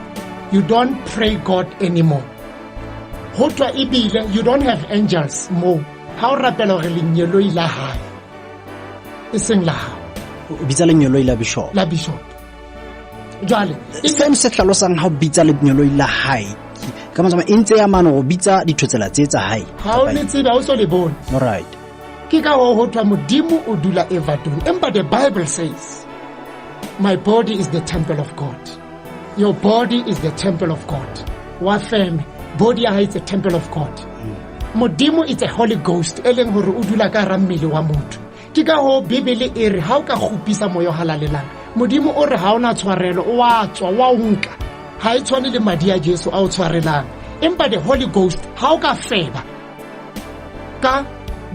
you don't pray God anymore. Ho thwa ebile you don't have angels mo ha o rapela hore lenyeloi la hae e seng la hao, o bitsa lenyeloi la bishop, la bishop. Jwale seno se hlalosang ha o bitsa lenyeloi la hae ka mantswe e ntse ya mane go bitsa dithotsela tse tsa hae, ha o le tsebe, ha o so le bone. Alright. Ke ka hoo ho thwa Modimo o dula Everton, empa the Bible says my body is the temple of God, your body is the temple of God. Wa feme body ya hae is the temple of God. Modimo is a Holy Ghost e leng hore o dula ka hara mmele wa motho. Ke ka hoo Bibele e re ha o ka kgopisa moya o halalelang, Modimo o re ha o na tshwarelo, o a tswa, wa o nka. Ha e tshwane le madi a Jesu a o tshwarelang, empa the Holy Ghost ha o ka feba ka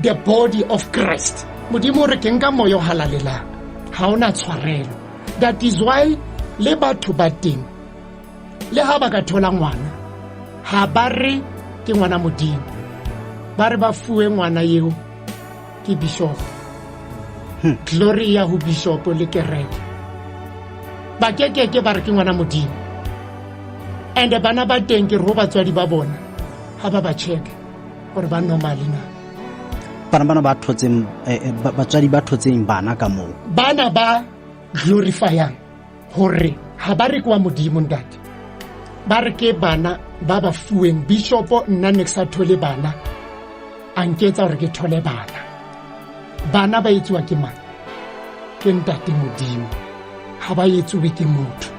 the body of Christ, Modimo o re ke nka moya o halalelang, ha o na tshwarelo. That is why le batho ba teng le ha ba ka thola ngwana, ha ba re ke ngwana Modimo, ba re ba fuwe ngwana eo ke bishop. Glory ya ho bishop le kereke, ba kekeke ba re ke ngwana Modimo. And bana ba teng ke re ho batswadi ba bona ha ba ba check gore ba normally na. Bana bana ba thotseng, batswadi ba thotseng bana ka moo, bana ba glorifyang hore ha ba re ke wa Modimo ntate, ba re ke bana ba ba fuweng bishopo. Nna ne ke sa thole bana, a nketsa hore ke thole bana. Bana ba etsuwa ke mang? Ke ntate Modimo, ha ba etsuwe ke motho.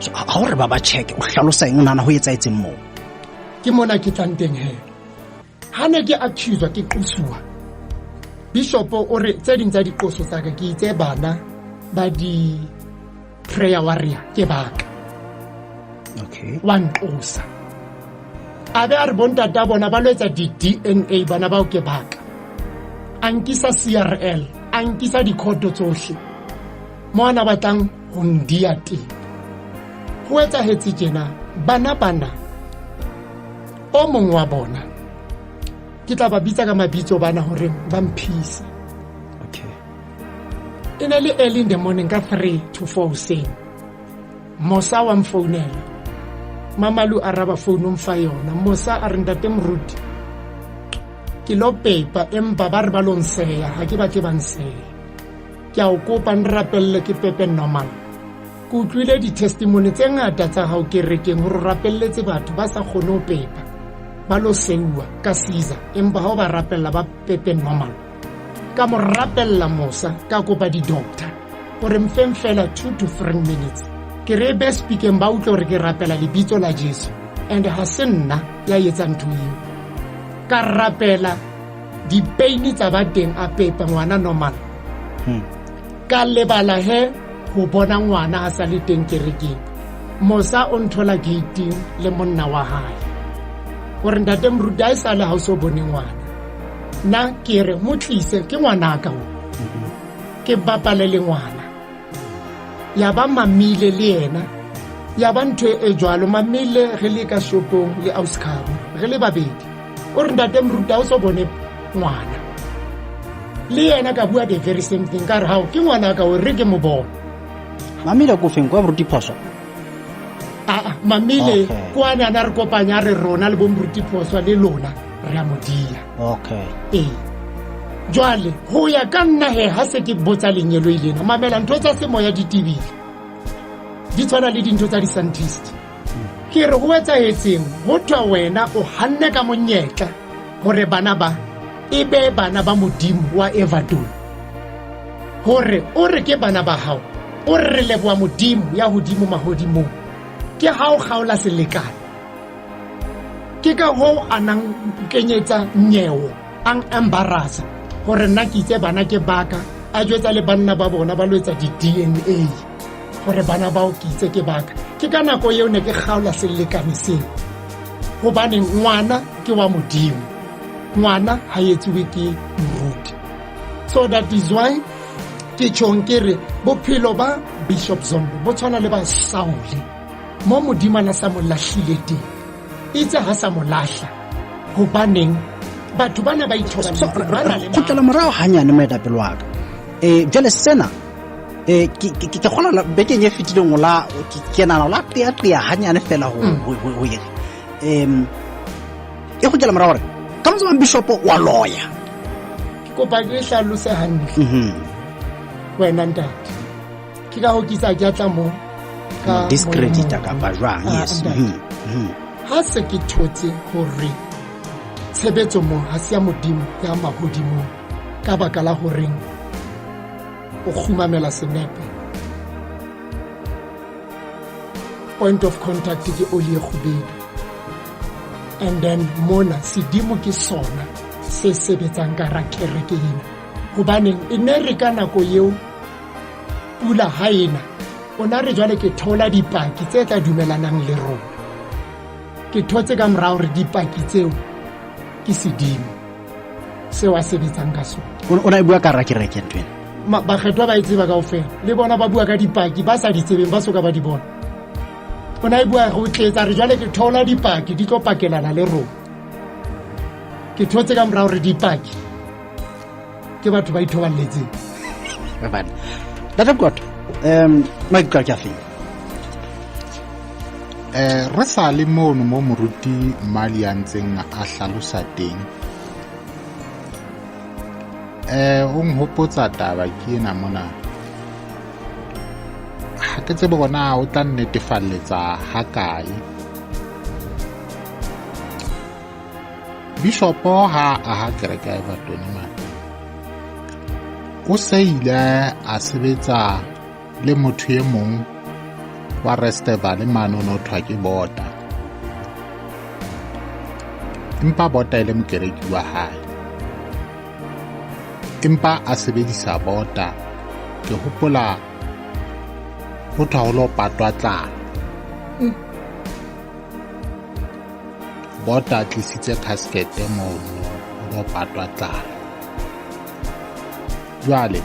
So ha o re ba ba check, o hlalosa eng? O nahana ho etsahetseng moo? Ke mona ke tlang teng he. Ha ne ke accuswa, ke qosuwa, bishop o re tse ding tsa diqoso tsa ka ke itse bana ba di prayer warrior ke baka. Wa nqosa, a be a re bontata bona ba lo etsa di-DNA, bana bao ke baka. A nkisa CRL, a nkisa dikhoto tsohle mo a na batlang ho ndia teng. Ho etsahetse tjena, bana bana o mong wa bona ke tla ba bitsa ka mabitso bana hore ba mphise. Okay. E ne le early in the morning ka 3 to 4 hoseng. Mosa wa mfounela. Mamalu araba founu mfa yona. Mosa a re ntate moruti ke lo pepa empa ba re ba lo nseya, ha ke batle ba nseya. Ke a o kopa nrapelle ke pepe normal. Ke utlwile di-testimony tse ngata tsa hao kerekeng hore o rapelletse batho ba sa kgone ho pepa, ba lo seuwa ka Caesar, empa ha o ba rapella ba pepe normal. Ka mo rapella Mosa, ka kopa di-doctor gore mfeng fela 2 to 3 minutes ke re be speakeng ba utlwe gore ke rapela lebitso la Jesu, and ha se nna ya etsang ntho eo. Ka rapela dipeini tsa ba teng, a pepa ngwana normal. Ka lebala he ho bona ngwana a sa le teng kerekeng. Mosa o nthola gating le monna wa hae gore ntate moruti a e sale ha o so bone ngwana. Nna ke re mo tlise, ke ngwanaka o, ke bapale le ngwana. Ya ba mamile le yena, ya ba ntho e jwalo. Mamile re le ka shopong le auscabo re le babedi, o re ntate moruti ha o so bone ngwana. Le yena ka bua the very same thing, ka re hao ke ngwanaka o, re ke mo bone. Mamile ko feng kwa moruti Phoso? Aa, mamile. Okay. Kwane ana re kopanya re rona le bo moruti Phoso le lona re a mo dia. Okay. Ee, jwale ho ya ka nna he, ha se ke botsa lenyeloi lena, mamela, ntho tsa semoya di tebile, di tshwana le dintho tsa di-scientist. Ke re ho etsahetseng, ho thwa wena o hanne ka monyetla hore bana ba e be bana ba Modimo wa Everton, hore o re ke bana ba hao, o re re leboha Modimo ya hodimo mahodimong, ke ha o kgaola selekane. Ke ka hoo a nang kenyetsa nyeo, a embarrassa hore nna ke itse bana ke baka, a jwetsa le banna ba bona ba lo etsa di-DNA hore bana bao ke itse ke baka. Ke ka nako eo ne ke kgaola selekane seo, hobane ngwana ke wa Modimo, ngwana ha etsuwe ke moruti. So that is why ke tjhong ke re bophelo ba Bishop Zondo bo tshwana le ba Saule, mo Modimo a na sa mo lahlile teng, itse ha sa mo lahla, hobaneng batho bana ba ithobaletse ba na le Kgutlela morao hanyane, moetapele wa ka. Jwale sena ke kgola bekeng e fetileng o la ke nahana o la qeaqea hanyane fela ho ho ere e kgutlela morao hore ka motse wa bishopo wa loya. Ke kopa ke hlalose hantle. Wena ntate, ke ka ho ke itse ha ke a tla mo ka discredita kapa jwang? Ah, yes. ntate. Ha se ke thotse hore tshebetso mo ha se ya Modimo ya mahodimong, ka baka la horeng o kgumamela senepe, point of contact ke oli e kgubedu, and then mona sedimo ke sona se sebetsang ka hara kereke ena, hobaneng e ne re ka nako eo pula ha ena, o na re jwale ke thola dipaki tse tla dumelanang le rona. Ke thotse ka morao hore dipaki tseo ke sedimo seo a sebetsang ka sona. O na e bua ka hara kereke ntho ena? Bakgethwa ba e tseba kaofela, le bona ba bua ka dipaki ba sa di tsebeng, ba soka ba di bona. O na e bua go tletsa re jwale ke thola dipaki di tlo pakelana le rona. Ke thotse ka morao hore dipaki ke batho ba ithoballetseng. Bana. Ntate Koto, maikutlo a ke a feng? Re sa le mono mo moruti Mali a ntseng a hlalosa teng. O nhopotsa taba ke ena mona. Ha ke tsebe hore na o tla nnetefalletsa ha kae. Bishopo ha a aha kereke ya Everton mane, o se ile a sebetsa le motho e mong wa Restevale mane, o ne o thwa ke Bota, empa Bota e le mokereki wa hae, empa a sebedisa Bota. Ke hopola ho thwa ho lo patwa tlala, Bota a tlisitse casket mono, ho lo patwa tlala. Jwale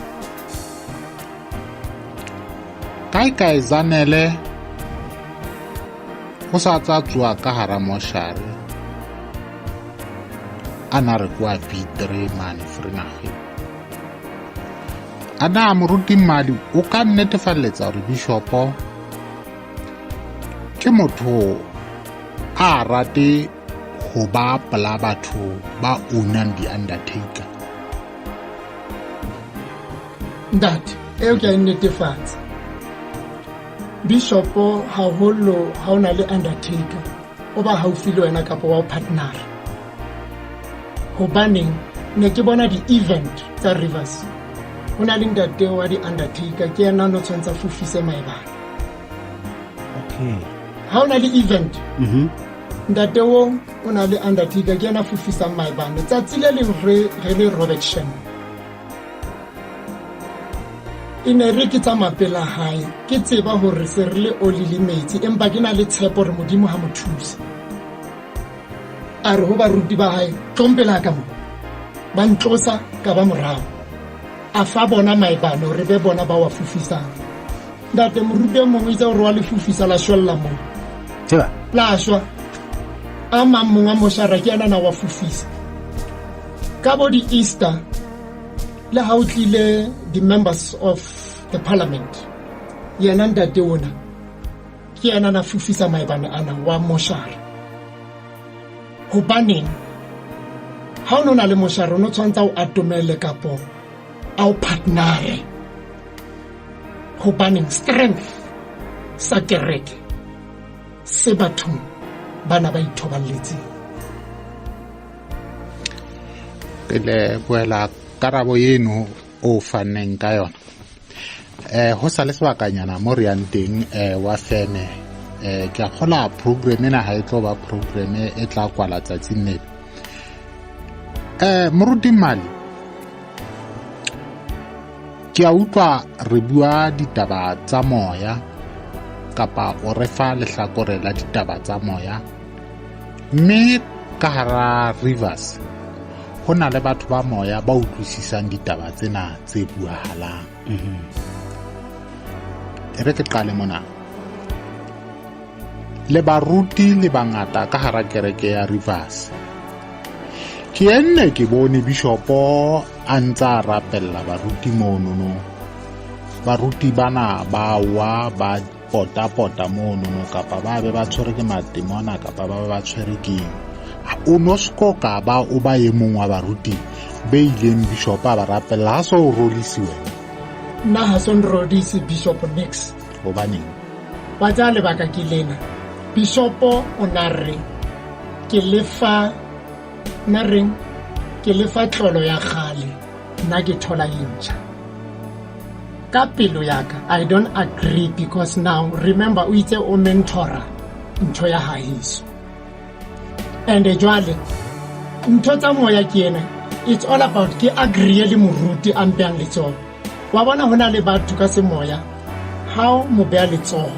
kae kae Zanele o sa tsa tsoa ka hara moshare a na re kwa V3 mane Vrydag. A na moruti Mmadi o ka nnetefalletsa hore bishopo ke motho a rate ho ba pela batho ba ownang di-undertaker? Ntate, eo ke a e netefatsa. Bishopo haholo ha o na le undertaker o ba haufi le wena kapa wa o partnera. Hobaneng ne ke bona di-event tsa Rivers, ho na le ntate wa di-undertaker, ke yena no tshwanetse a fofise maebane. Okay. Ha o na le event, ntate o o na le undertaker, ke yena a fofisang maebane. Tsatsi le leng re re le Robert Shen, e ne re ke tsamaya pela hae, ke tseba hore se re le oli le metsi, empa ke na le tshepo hore Modimo ha mo thusa. A re ho baruti ba hae, tlong pela ka mo. Ba ntlosa ka ba morao. A fa bona maebane hore be bona ba wa fofisang. Ntate, moruti e mongwe itse hore wa le fofisa la shwella moo. Tseba. La shwa. A mang monga moshara ke yena na wa fofisa. Ka bo di-Easter, le ha o tlile di-members of the parliament, yena ntate ona ke yena na fofisa maebane ana wa moshara. Hobaneng ha o no na le moshara o no tshwanetse o atomele kapo a o partnere? Hobaneng strength sa kereke se bathong bana ba ithoballetseng. Ke lebohela karabo eno o fanneng ka yona. Ho sa le sebakanyana mo re yang teng wa feme, ke a kgola program ena ha e tlo ba program e tla kwala tsatsing lena. Moruti Mali, ke a utlwa re bua ditaba tsa moya kapa o re fa lehlakore la ditaba tsa moya, mme ka hara Rivers ho na le batho ba moya ba utlwisisang ditaba tsena tse buahalang. E re ke qale mona. Le baruti le bangata ka hara kereke ya Rivers. Ke enne ke bone bishopo a ntsa rapella baruti monono. Baruti bana ba wa ba pota-pota monono, kapa ba be ba tshwere ke matemona, kapa ba be ba tshwere keng. O no seko ka ba o ba e mong wa baruti be ileng bishopo a ba rapella, ha so o rolise wena. Nna ha so nrodise Bishop Nix. Hobaneng? Wa tsaya lebaka ke lena. Bishopo o na re ke lefa na reng ke lefa tlolo ya kgale, nna ke thola e ntjha. Ka pelo ya ka I don't agree, because now remember o itse o mentora ntho ya haheso. And jwale ntho tsa moya ke ena, it's all about ke agree le moruti a mpehang letsoho. Wa bona ho na le batho ka semoya, ha o mo beha letsoho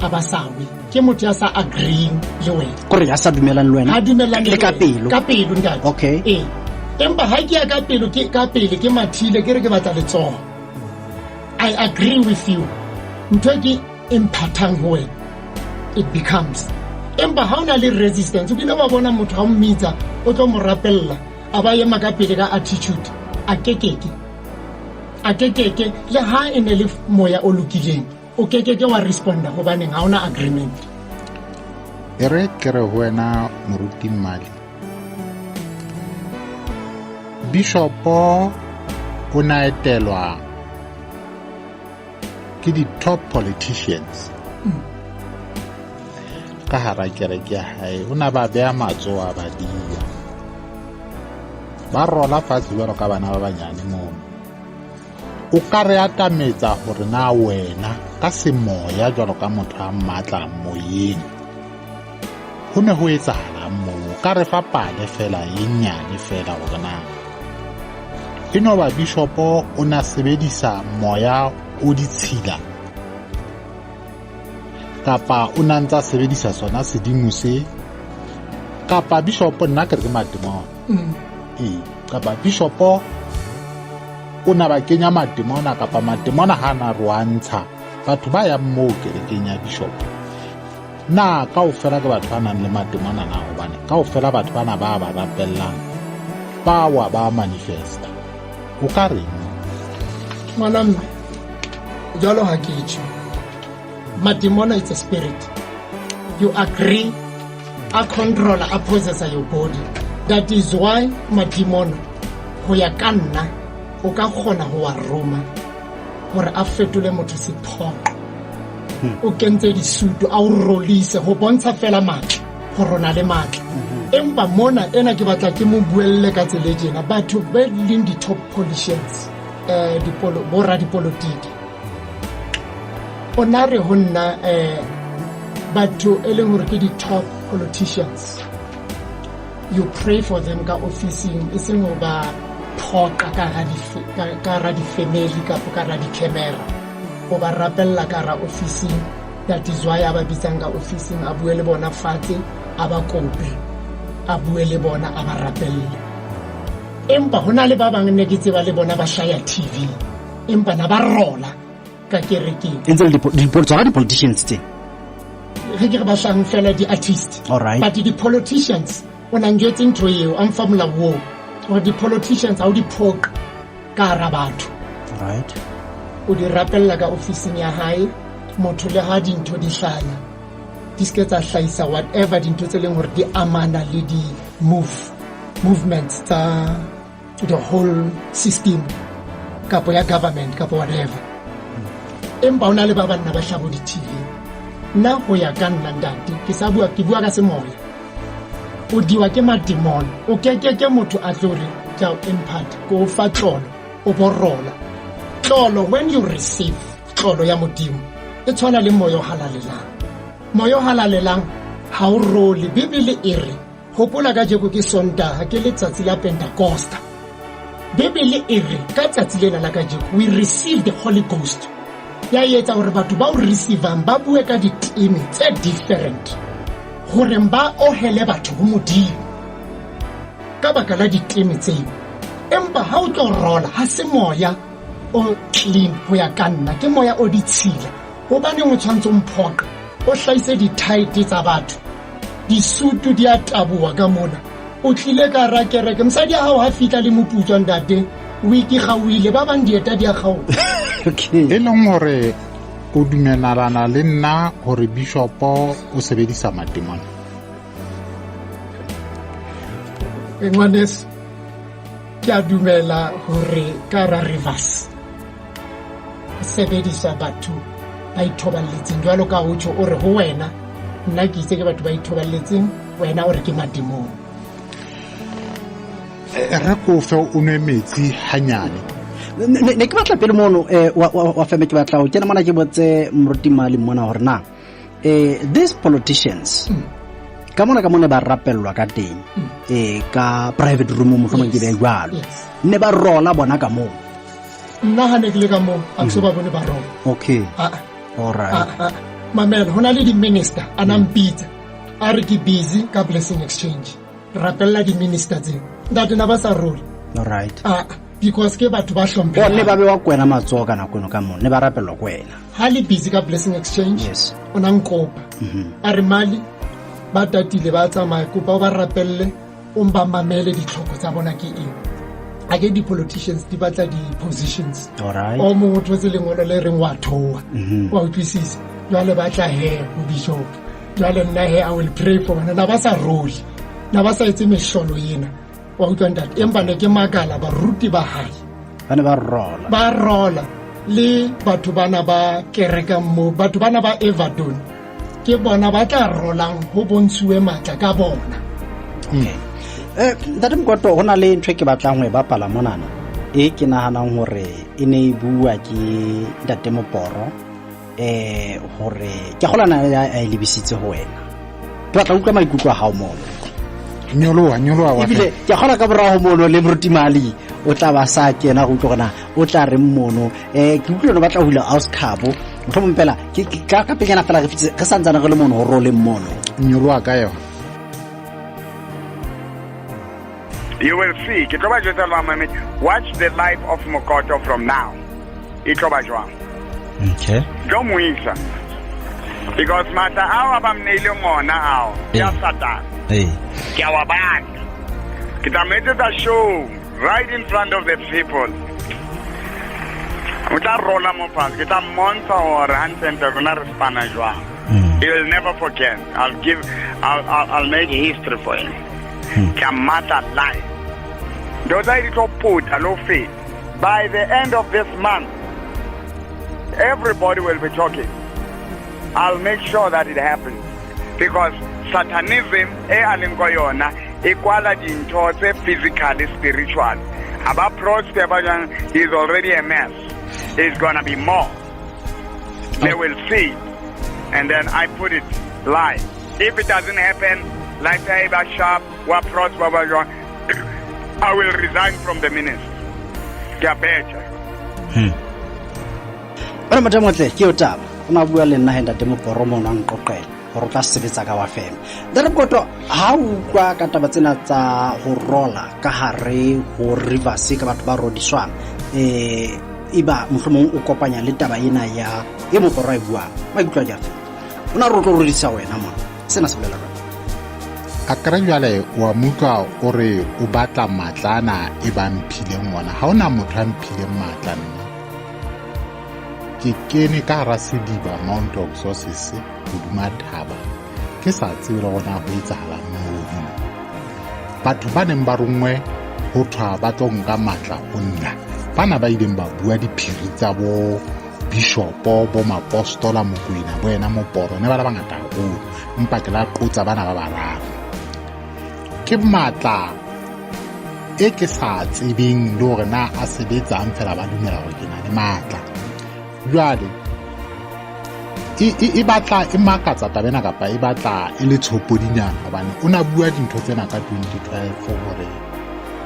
a ba sa we, ke motho ya sa agreeing le wena. Kore ya sa dumelang le wena. Ha dumellane le ka pelo. Ka pelo ntate. Okay. Ee. Empa ha ke ya ka pelo, ke ka pele ke mathile ke re ke batla letsoho. I agree with you. Ntho e ke imphathang ho wena, it becomes. Empa ha o na le resistance, o kile wa bona motho ha o mmitsa o tlo mo rapella, a ba ema ka pele ka attitude, a kekeke. A kekeke le ha e ne le moya o lokileng, o kekeke wa responda hobaneng ha ona agreement. E re ke re ho wena moruti Mmali, bishopo o na etelwa ke di-top politicians ka hara kereke ya hae. O na ba beha matsoho a ba dia, ba rola fatshe jwalo ka bana ba banyane mono. O ka re atametsa hore na wena ka semoya jwalo ka motho a matla moyeng, ho ne ho etsahalang moo? O ka re fa pale fela e nyane fela hore na e no ba bishopo o na sebedisa moya o ditshila kapa o na ntsa sebedisa sona sedimo se, kapa bishopo nna ke re ke matemona. Ee, kapa bishopo o na ba kenya matemona kapa matemona ha na rwantsha batho ba yang moo kerekeng ya bishopo na kaofela ke batho ba nang le matemona na hobane kaofela batho bana ba ba rapellang ba wa ba manifesta o ka reng ngwana mme jalo ha ke tjho mademona it's a spirit you agree a controller a possessa your body that is why mademona go ya ka nna o ka kgona go wa roma gore a fetole motho sephoqo hmm. o kentse disutu a o rolise go bontsha fela maatla gore o na le maatla hmm. empa mona ena ke batla ke mo buelle ka tsele jena batho ba leng di-top politicians um boradipolotiki o na re ho nna um batho e leng gore ke di-top politicians you pray for them ka officing e seng ho ba phoqa ka hara di-family kapo ka hara di-camera o ba rapella ka hara officing that is why a ba bitsang ka officing a bue le bona fatshe a ba kope a bue le bona a ba rapelle empa ho na le ba bang ne ke tseba le bona ba hlaya tv empa na ba rola ka kerekeng e ntse le tsona di-politicians tse ge ke re ba hlang fela di-artist Alright. but di-politicians o na njwetse ntho eo a mfa molao oo gore di-politicians ga o di phoqe ka hara batho right o di rapella ka ofising ya hae motho le ha dintho di hlaya di seke tsa hlahisa whatever dintho tse leng gore di amana le di-move movements tsa the whole system kapo ya government kapo whatever empa o na le ba banna ba hlabo di-tv nna go ya ka nna ntate ke sa bua ke bua ka semoya o diwa ke mademon o kekeke motho a tlo re ke a o impart ko o fa tlolo o borola tlolo when you receive tlolo ya modimo e tshwana le moya o halalelang moya o halalelang ha o role bibele e re Hopola kajeko ke Sontaha, ke letsatsi la Pentekosta. Bibele e re ka tsatsi lena la kajeko we receive the Holy Ghost. Ya etsa hore batho ba o receivang ba bue ka diteme tse different gore ba ohele batho ho Modimo ka baka la diteme tseo. Empa ha o tlo rola ha se moya o clean ho ya ka nna, ke moya o ditshila. Hobaneng o tshwanetse o mphoqa o hlahise di-tight tsa batho disutu di a taboha ka mona o tlile ka ra kereke mosadi ya gago ga fitlha le moputswa ntate wiki gauile ba bang dieta di a gaoga okay e leng gore o dumelana le nna gore bishopo o sebedisa matemona e ngwaneso ke a dumela gore ka ra reverse sebedisa batho ba ithoballetseng jwalo ka o tjho o re ho wena nna ke itse ke batho ba ithoballetseng wena o re ke madimong eh, re kofe o nwe metsi hanyane ne ke batla pele mono eh, wa feme ke batla o kena mona ke botse moruti mali mona gore na eh, these politicians mm. ka mona ka mone ba rapellwa ka teng mm. eh, ka private room mohlomong ke be jwalo ne ba rola bona ka moo nna ga ne ke le ka moo a ke so ba bone ba rola okay ah, ah. all right ah, mamela go na le di-minister a na mpitsa a re ke busy ka blessing exchange rapella di-minister tseo ntate na ba sa role all right ah, because ke batho ba hlomphehang ne ba bewa kwena matsoho ka nako eno ka moo ne ba rapellwa ko wena ha le busy ka blessing exchange yes o na nkopa mhm. a re mali ba tatile ba tsamaya kopa o ba rapelle o ba mamele ditlhoko tsa bona ke eng a ke di-politicians di batla di-positions o mongwe o thotse lengolo le reng wa thoa mhm. wa utlwisisa jwale ba tla he ho bishop jwale nna he i will pray for bona na ba sa role na ba sa etse mehlolo ena wa utlwa ntate empa ne ke makala baruti ba hae ba ne ba rola ba rola le batho bana ba kerekang mo batho bana ba everton ke bona ba tla rolang ho bontshuwe matla ka bona okay eh ntate Mokoto ho na le ntho e ke batlang ho e bapala monana e ke nahanang hore e ne e bua ke ntate Moporo eh hore ke golana ya e lebisitse ho wena ke batla utlwa maikutlo a hao mono nyoloha nyoloha wa ebile ke kgola ka morago mono le moruti mali o tla ba sa kena go utlwa gona o tla reng mono um ke utlwile no batla go hula aus cabo motlhomong fela ka penyana fela re fitse re santsane re le mono go roleng mono nyoloha ka yona You will see. Ke tlo ba jwetsa le bamamedi, watch the life of Mokoto from now. E tlo ba jwang. Okay. Tlo mo isa. Because matla ao a ba mneileng ona ao, ke a Satan. Ee. Ke a wa batla. Ke tla mo etsetsa show right in front of the people. O tla rola mo fatshe. Ke tla mmontsha hore hantlentle rona re spana jwang. He will never forget. I'll give I'll, I'll, I'll make history for him. Ke a mmatla live. Ntho tsa hae di tlo puta le ho feta. By the end of this month, everybody will be talking. I'll make sure that it happens because satanism e a leng ko yona e kwala dintho tse physically spiritual. Ha ba prosper ba jwang, he's already a mess. It's gonna be more. They will see. And then I put it live. If it doesn't happen, life ya e ba sharp, wa prosper ba jwang, I will resign from the ministry. Ke a betjha. Ore motho e motle ke eo taba o ne a bua le nna he ntate Moporo mono a nqoqela gore o tla sebetsa ka wa feme. Ntate Mokoto, ha o utlwa ka taba tsena tsa ho rola ka hare ho Rivers ka batho ba rodiswang, eba mohlomong o kopanya le taba ena ya e Moporo a e buang, maikutlo a ke afe? O na re o tlo rodisa wena mona, sena se bolela jwang? A kere jwale wa mutlwa o re o batla matla ana e ba mphileng ona. Ha hona motho a mphileng matla nna. Ke kene ka hara sediba Mount Oxosis hodima thaba. Ke sa tsebe le hore na ho etsahalang mono. Batho ba neng ba ronngwe ho thwa ba tlo nka matla ho nna. Bana ba ileng ba bua diphiri tsa bo bishopo, bo mapostola, Mokoena, bo ena Moporo, ne ba le bangata haholo. Empa ke la qotsa bana ba bararo. Ke matla e ke sa tsebeng le hore na a sebetsang fela ba dumela hore ke na le matla. Jwale e batla e makatsa taba ena kapa e batla e le tshopodinyana hobane o na bua dintho tsena ka 2012 hore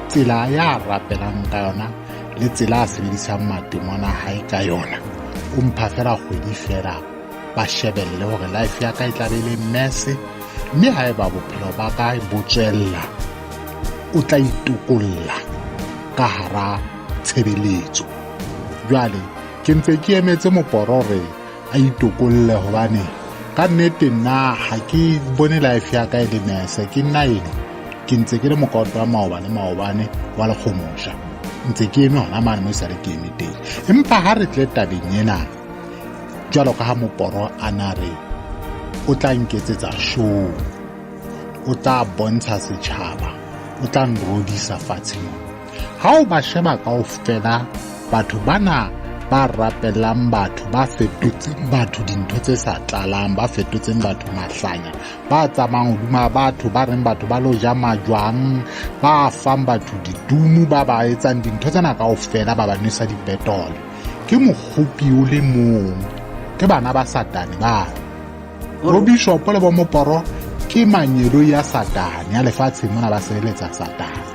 tsela ya rapelang ka yona le tsela a sebedisang matemona hae ka yona o mpha fela kgwedi fela ba shebelle hore life ya ka e tla be le mess, mme haeba bophelo ba ka bo tswella o tla itokolla ka hara tshebeletso. Jwale ke ntse ke emetse Moporo hore a itokolle hobane ka nnete nna ha ke bone life ya ka e le mess. Ke nna eno ke ntse ke le mokoto wa maobane maobane wa lekgomosha, ntse ke eme hona mane mo esale ke eme teng. Empa ha re tle tabeng ena jwalo ka ha Moporo a na re o tla nketsetsa show, o tla bontsha setjhaba, o tla nrodisa fatshe mona. Ha o ba sheba kaofela batho bana ba rapelang batho, ba fetotseng batho dintho tse sa tlalang, ba fetotseng batho mahlanya, ba tsamayang hodima batho, ba reng batho ba lo ja majwang, ba fang batho ditumu, ba ba etsang dintho tsena kaofela, ba ba nwesa dipetole. Ke mokgopi o le mong, ke bana ba Satane ba. Bo bishopo le bo Moporo ke manyeloi ya Satane ya lefatsheng mona, ba sebeletsa Satane.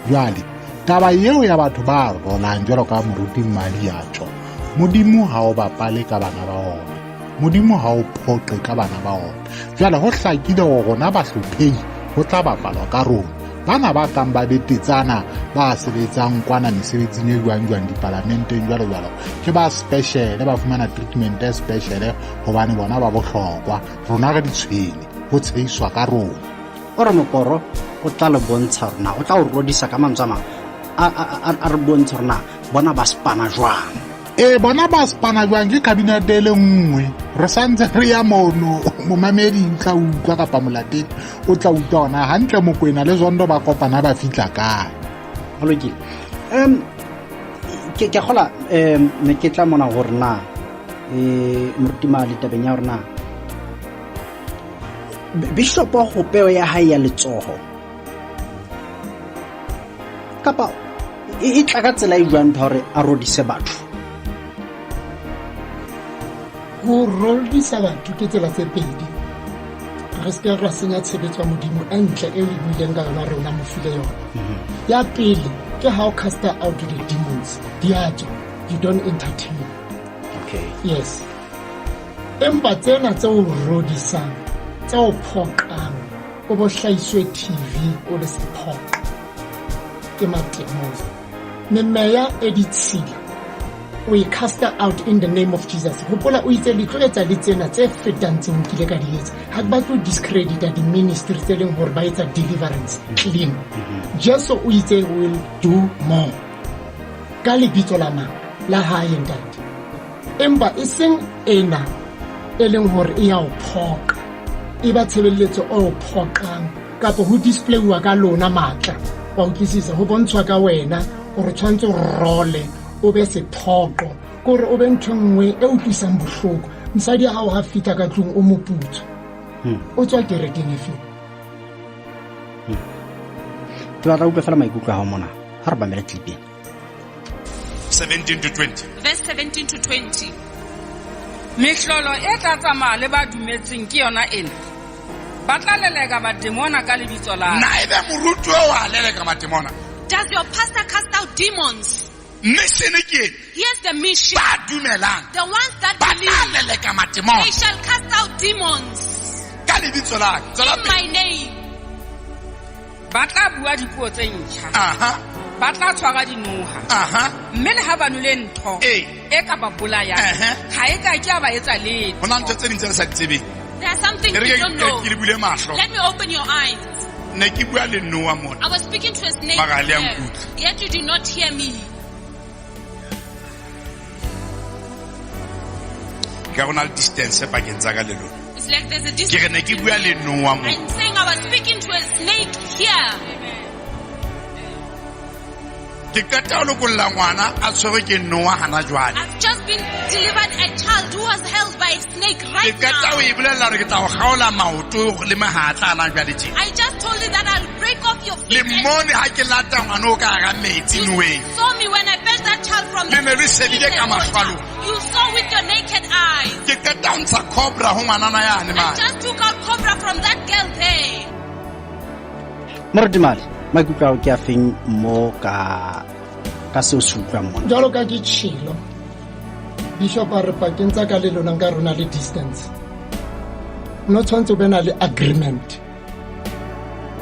Jwale taba eo ya batho ba rolang jwalo ka moruti Mmadi ya tjho, Modimo ha o bapale ka bana ba ona, Modimo ha o phoqe ka bana ba ona. Jwale ho hlakile hore rona bahlophehi ho tla bapalwa ka rona. Bana ba tlang ba betetsana ba sebetsang kwana mesebetsing e jwang jwang dipalamenteng jwalo jwalo, ke ba special, ba fumana treatment e special hobane bona ba bohlokwa. Rona re ditshwene, ho tshehiswa ka rona. O re Moporo o tla le bontsha hore na o tla o rodisa ka mantswe a mang, a re bontshe hore na bona ba spana jwang. Ee, bona ba spana jwang ke kabinete e le nngwe. Re santse re ya mono, momamedi o tla utlwa kapa molatedi o tla utlwa hona hantle Mokoena le Zondo ba kopana ba fihla kae. Ho lokile. Ke a kgola, ne ke tla mona hore na, moruti Mali tabeng ya hore na Bishop ho peo ya hae ya letsoho kapa e tla ka tsela e jwang ntho hore a rodise batho? Ho rodisa batho ke tsela tse pedi. Re se ke ra senya tshebetso ya Modimo e ntle e re buileng ka yona, rona mo file yona. Ya pele ke how cast out the demons, di a tswa, you don't entertain. Yes. Empa tsena tse o rodisang, tse o phoqang, o bo hlahiswe TV o le sephoqo. ke matemona. Memeya e ditshila o e casta out in the name of Jesus. Hopola o itse le tlo etsa le tsena tse fetang tse nkile ka di etsa. Ha ke batle ho discredita di-ministry tse leng hore ba etsa deliverance clean. Jesu o itse will do more ka lebitso la mang? La hae, ntate. Empa e seng ena e leng hore e ya o phoqa, e ba tshebeletso o o phoqang kapa ho displayiwa ka lona matla, wa utlwisisa, ho bontshwa ka wena hore tshwanetse o role o be sephoqo, kore o be ntho e nngwe e utlwisang bohloko. Mosadi ya hao ha fihla ka tlung o moputso, o tswa kerekeng efeng? Ke batla utlwa fela maikutlo a hao mona ha re mamele clip ena. 17 to 20. Verse 17 to 20. Mehlolo e tla tsamaya le ba dumetseng ke yona ena. Ba tla leleka bademona ka lebitso la Na ebe moruti o a leleka matemona? Does your pastor cast out demons? Mission ke ena. Here's the mission. Ba dumelang The ones that ba tla believe, leleka matemona they shall cast out demons ka lebitso la ka. Tswela in pele. my name. Ba tla bua dipuo tse ntjha. Aha. Ba tla tshwara dinoha. Aha. Mme le ha ba nwele ntho Ee. e ka ba bolayang, Ehe. ha e ka ke ya ba etsa letho. Ho na ntho tse ding tse re sa di tsebeng. There are some things E re you ke don't ke know. ke le bule mahlo. Let me open your eyes. Ne ke bua le Noah mona. I was speaking to a snake Mara ha le a here, nkutlwa. yet you did not hear me. Ka go na le distance pakeng tsa ka le lona. It's like there's a Ke distance. re ne ke bua le Noah mona. I'm saying I was speaking to a snake here. Ke qeta ho lokolla ngwana a tshwerwe ke Noah hana jwale. I've just been delivered a child who was held by a snake Ke right qeta now. ho e bolella hore ke tla o kgaola maoto le mehatla hana jwale tje. I just told you that I'll break off your Le feet. and mmone ha ke lata ngwana o ka hara metsi You Noeng. saw me when I fetched that child from Le ne le the shebile ka mahlo a lona. You saw with your naked eyes. Ke qeta ho ntsha cobra ho ngwanana yane I mane. just took out cobra from that girl there. Moruti Mali, maikutlo ao ke a feng mo ka ka seo se utlwang mona? Jwalo ka ke tjhelo, Bishop a re pakeng tsa ka le lona nka rona le distance. No tshwanetse o be na le agreement.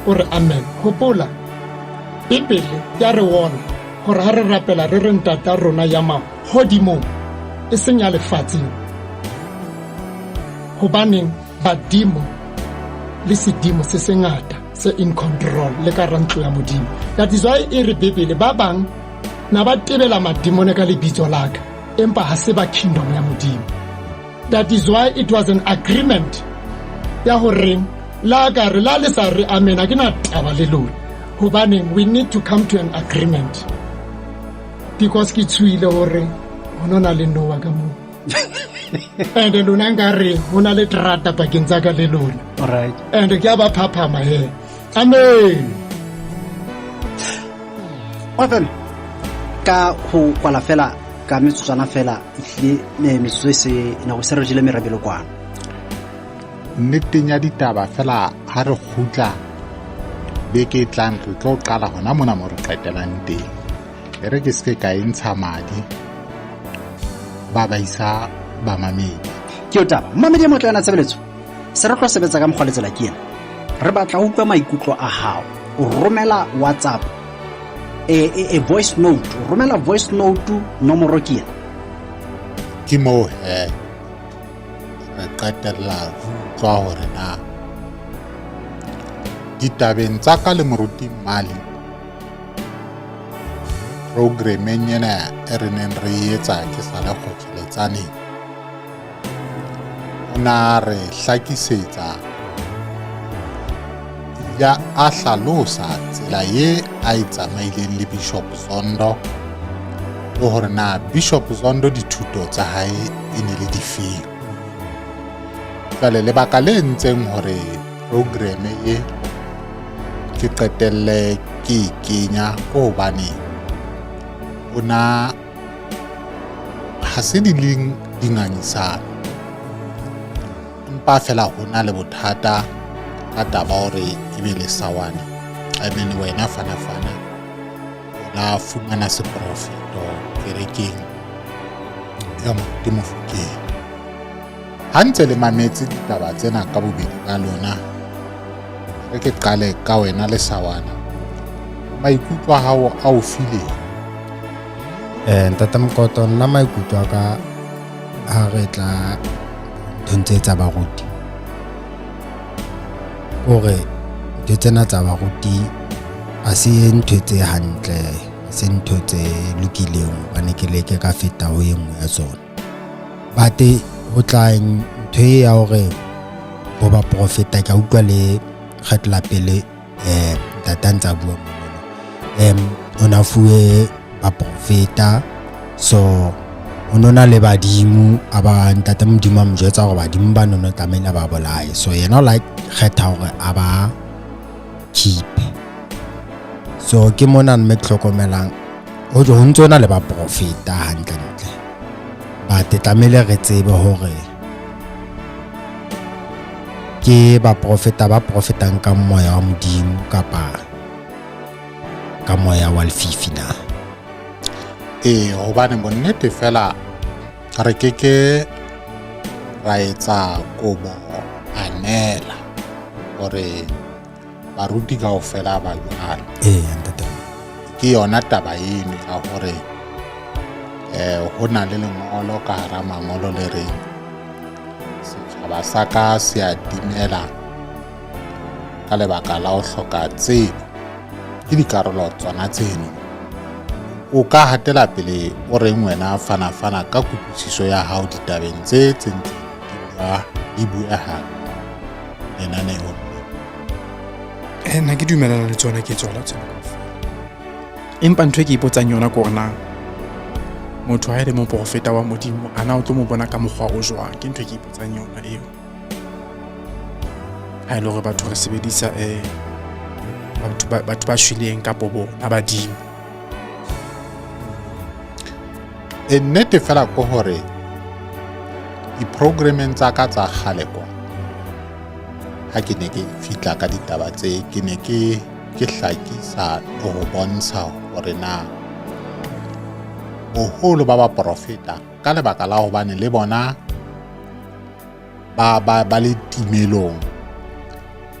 O re amen. Hopola, Bibele ya re wona hore ha re rapela re re ntata rona ya mahodimong, e seng ya lefatsheng. Hobaneng badimo le sedimo se se ngata se in control le ka hara ntlo ya Modimo. That is why e re Bibele ba bang na ba tebela madimone ka lebitso la ka, empa ha se ba kingdom ya Modimo. That is why it was an agreement ya horeng la ka re la le sa re amen, ha ke na taba le lona. Hobaneng we need to come to an agreement, because ke tshohile hore ho no na le Noah ka moo. And lona nkare ho na le terata pakeng tsa ka le lona. All right. And ke a ba phaphama he. Amen. Ofem, ka ho kwala fela ka metsotswana fela, ehlile metsotso e se nako se re jele merabelo kwano. Nneteng ya ditaba fela ha re kgutla beke e tlang re tlo qala hona mona mo re qetelang teng. E re ke se ka e ntsha madi ba ba isa bamamedi. Ke yo taba. Mmamedi ya motle yona tshebeletso. Se re tlo sebetsa ka mokgwa le tsela ke ena. Re batla ho utlwa maikutlo a hao. O romela WhatsApp e voice note. O romela voice note nomoro ke ena. Ke moo he re qetella re utlwa hore na ditabeng tsa ka le moruti Mali programmeng ena e re neng re e etsa ke sa le kgotsoletsaneng, o na re hlakisetsa ebile a hlalosa tsela ye a e tsamaileng le Bishop Zondo, le hore na Bishop Zondo dithuto tsa hae e ne le difeng. Jwale lebaka le entseng hore programme e ke qetelle ke e kenya ke hobane o na ha se di leng dingangisano, empa fela ho na le bothata ka taba hore ebe le sawana. I mean wena fana fana o la fumana seprofeto kerekeng ya Moruti Mofokeng. Ha ntse le mametse ditaba tsena ka bobedi ba lona, re ke qale ka wena le sawana. Maikutlo a hao a o fileng? Ntate Mokoto, nna maikutlo a ka ha re tla nthong tse tsa baruti, kore ntho tsena tsa baruti ha se ntho tse hantle, ha se ntho tse lokileng, hobane ke leke ka feta ho e nngwe ya tsona. But ho tla ntho e ya hore bo baprofeta, ke a utlwa le kgetlo la pele ntate a ntse a bua monono, o na fuwe baprofeta, so o no na le badimo, a ba ntate Modimo a mo jwetsa hore badimo ba nono tlamehile ba bolaye, so yena o la kgetha hore a ba keep. So ke mona mme ke hlokomelang ho ntso na le baprofeta hantle-ntle, but tlamehile re tsebe hore ke baprofeta ba profetang ka moya wa Modimo kapa ka moya wa lefifi na. Ee, hobane bonnete fela re ke ke ra etsa kobo anela hore baruti kaofela ba jwalo. Ee, ntate. Ke yona taba eno ya hore ho na le lengolo ka hara mangolo le reng setjhaba sa ka se a timela ka lebaka la ho hloka tsebo. Ke dikarolo tsona tseno. O ka hatela pele o reng wena fana-fana ka kutlwisiso ya hao ditabeng tse tse ntseng di bueha lenaneong le? Nna ke dumelana le tsona, ke tsona tsena kaofela. Empa ntho e ke ipotsang yona ke hore na motho ha e le moprofeta wa Modimo, a na o tlo mo bona ka mokgwa o jwang? Ke ntho e ke ipotsang yona eo. Ha e le hore batho re sebedisa batho ba shweleng kapo bona badimo. E nnete fela ke hore di-programmeng tsa ka tsa kgale kwa, ha ke ne ke fihla ka ditaba tse, ke ne ke hlakisa le ho bontsha hore na boholo ba baprofeta ka lebaka la hobane le bona ba le timelong,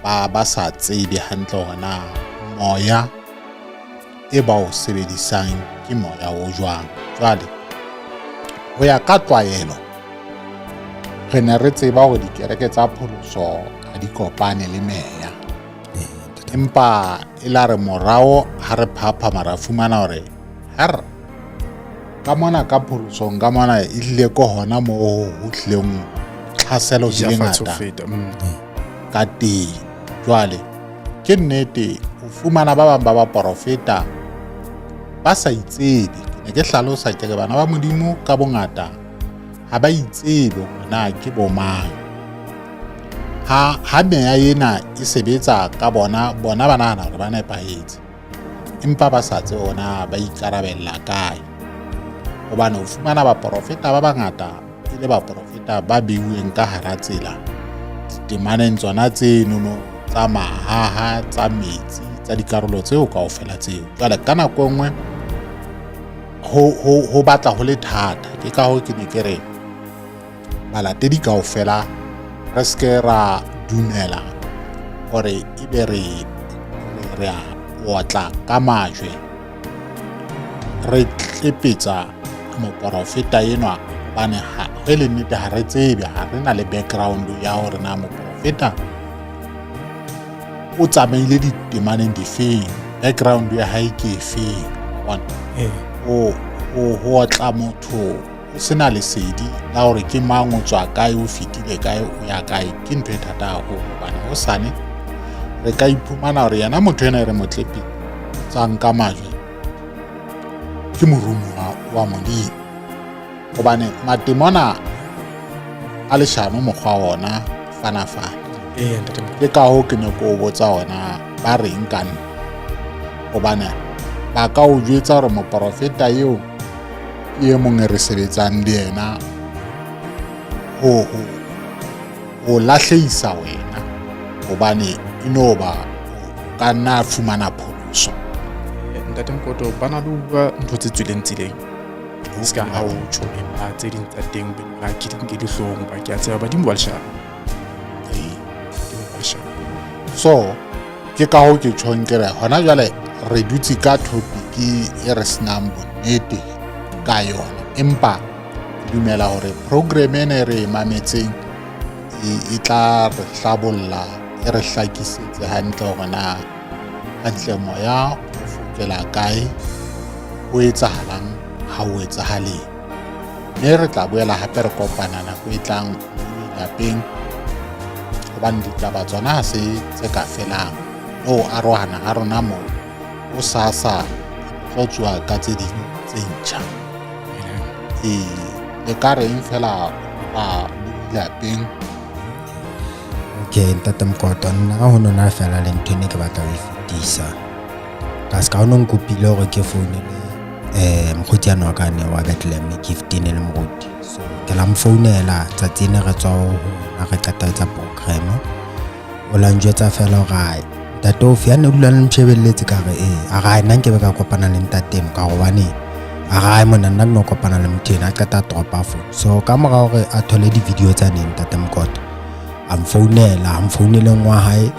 ba sa tsebe hantle hore na moya e ba o sebedisang ke moya o jwang. Jwale ho ya ka tlwaelo re ne re tseba hore dikereke tsa pholoso ha di kopane le meya, empa e la re morao ha re phaphama ra fumana hore her ka mona ka pholosong ka mona e tlile ko hona moo ho tlileng tlhaselo di le ngata ka teng. Jwale ke nnete o fumana ba bang ba baporofeta ba sa itsebe. Ke ne ke hlalosa ke re bana ba Modimo ka bongata ha ba itsebe hore na ke bo mang. Ha meya ena e sebetsa ka bona, bona ba nahana hore ba nepahetse, empa ba sa tsebe hore na ba ikarabella kae. Hobane o fumana baporofeta ba bangata e le baporofeta ba beuweng ka hara tsela ditemaneng tsona tsenono tsa mahaha, tsa metsi, tsa dikarolo tseo kaofela tseo. Jwale ka nako e nngwe ho batla ho le thata. Ke ka hoo ke ne ke re balatedi kaofela re se ra dumela hore ebe re a otla ka majwe, re tlepetsa moporofeta enwa, hobane ha e le nnete ha re tsebe, ha re na le background ya hore na moporofeta o tsamaile ditemaneng difeng, background ya hae ke efeng. Bona ho otla motho o sena lesedi la hore ke mang, o tswa kae, o fetile kae, o ya kae, ke ntho e thata haholo. Hobane hosane re ka iphumana hore yena motho ena e re mo tlepetsang ka majwe ke morumuwa wa Modimo. Hobane matemona a leshano mokgwa ona fana-fana. Ke ka hoo ke ne ke o botsa ona ba reng ka nna, hobane ba ka o jwetsa hore moporofeta eo ke e mong e re sebetsang le yena ho lahlehisa wena, hobane e no ba o ka nna fumana pholoso. Ntate Mokoto, ba na le ho bua ntho tse tswileng tseleng se ka ha o tjho, empa tse ding tsa teng be ha ke di nke dihlong, ba ke a tseba badimo ba leshano. So ke ka hoo ke tjhong ke re hona jwale re dutse ka thopiki e re senang bonnete ka yona empa ke dumela hore program ena e re e mametseng e, e tla re hlabolla e re hlakisetse hantle hore na hantle moya o fokela kae ho etsahalang ha o etsahaleng mme re tla boela hape re kopana nako e tlang lapeng hobane ditaba tsona ha se tse ka felang le ho arohana ha rona moo o sasa tlo tsoa ka tse ding tse ntjha ee le ka reng fela ba lapeng okay ntate mokoto nna ho nona fela le ntho e ne ke batla ho e fetisa ka se ka o ne nkopile gore ke founele um mokgotsi ane wa ka ne wa Bethlehem gift e ne le moruti so ke la mo founela tsatsi ne re tswa ho na re qeta etsa program o la njwetsa fela gore ai ntate ofe ya ne o dula le mshebeletse ka re ee a re nna nkebe ka kopana le ntateno ka gobane a re ai monna nna ke no kopana le motho ena a qeta a dropa phone so ka mora gore a thole di-video tsa neng ntate mokoto a mfounela a mfouneleng wa hae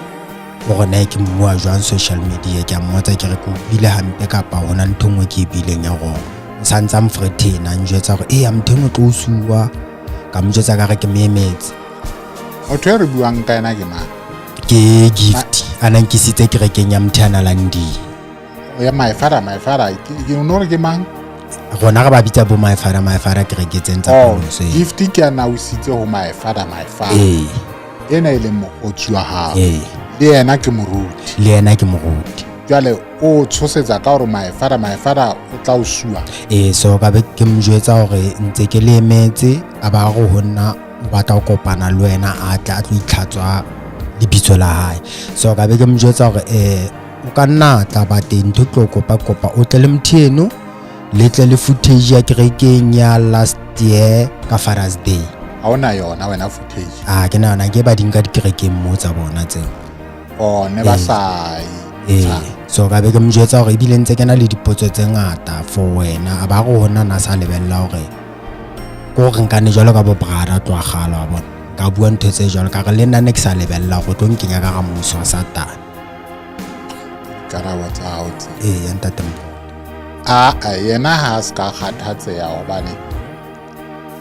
gore na ke mmua jwang social media ke a mmotsa ke re ke utlwile hampe kapa ho na ntho nngwe ke e buileng ya wrong o santse a mfrethena a njwetsa gore ee motho eno tlo o suwa ka mo jwetsa ka re ke mo emetse motho e re buang ka ena ke mang ke gift a na nkisitse kerekeng ya motho a landing ya my father my father ke o no re ke mang rona re ba bitsa bo my father my father kereke tseng tsa oh, pholoso ee. gift ke a na o sitse ho my father my father ee ena e leng mokgotsi wa hao ee le yena ke moruti le yena ke moruti jwale o tshosetsa ka gore my father my father o tla o sua ee so ka be ke mo jwetsa gore ntse ke le emetse a ba go ho nna o batla go kopana le wena a tla a tlo itlhatswa lebitso la hae so ka be ke mo jwetsa gore um o ka nna tla ba teng ntho tlo kopa kopa o tle le motho eno le tle le footage ya kerekeng ya last year ka Father's Day ha ona yona wena footage a ke nahana ke ba di nka dikerekeng mo tsa bona tseo oh ne ba sa ee so ka be ke mo jwetsa gore ebile ntse ke na le dipotso tse ngata for wena a ba go hona na sa lebelela gore ko gore nkane jwalo ka bo brother tloa gala wa bona ka bua ntho tse jwalo ka re le nna ne ke sa lebelela gore tlo nkenya ka ga mmuso wa satane dikarabo tsa hao tse ee ya ntate a a yena ha a se ka kgathatseha hobane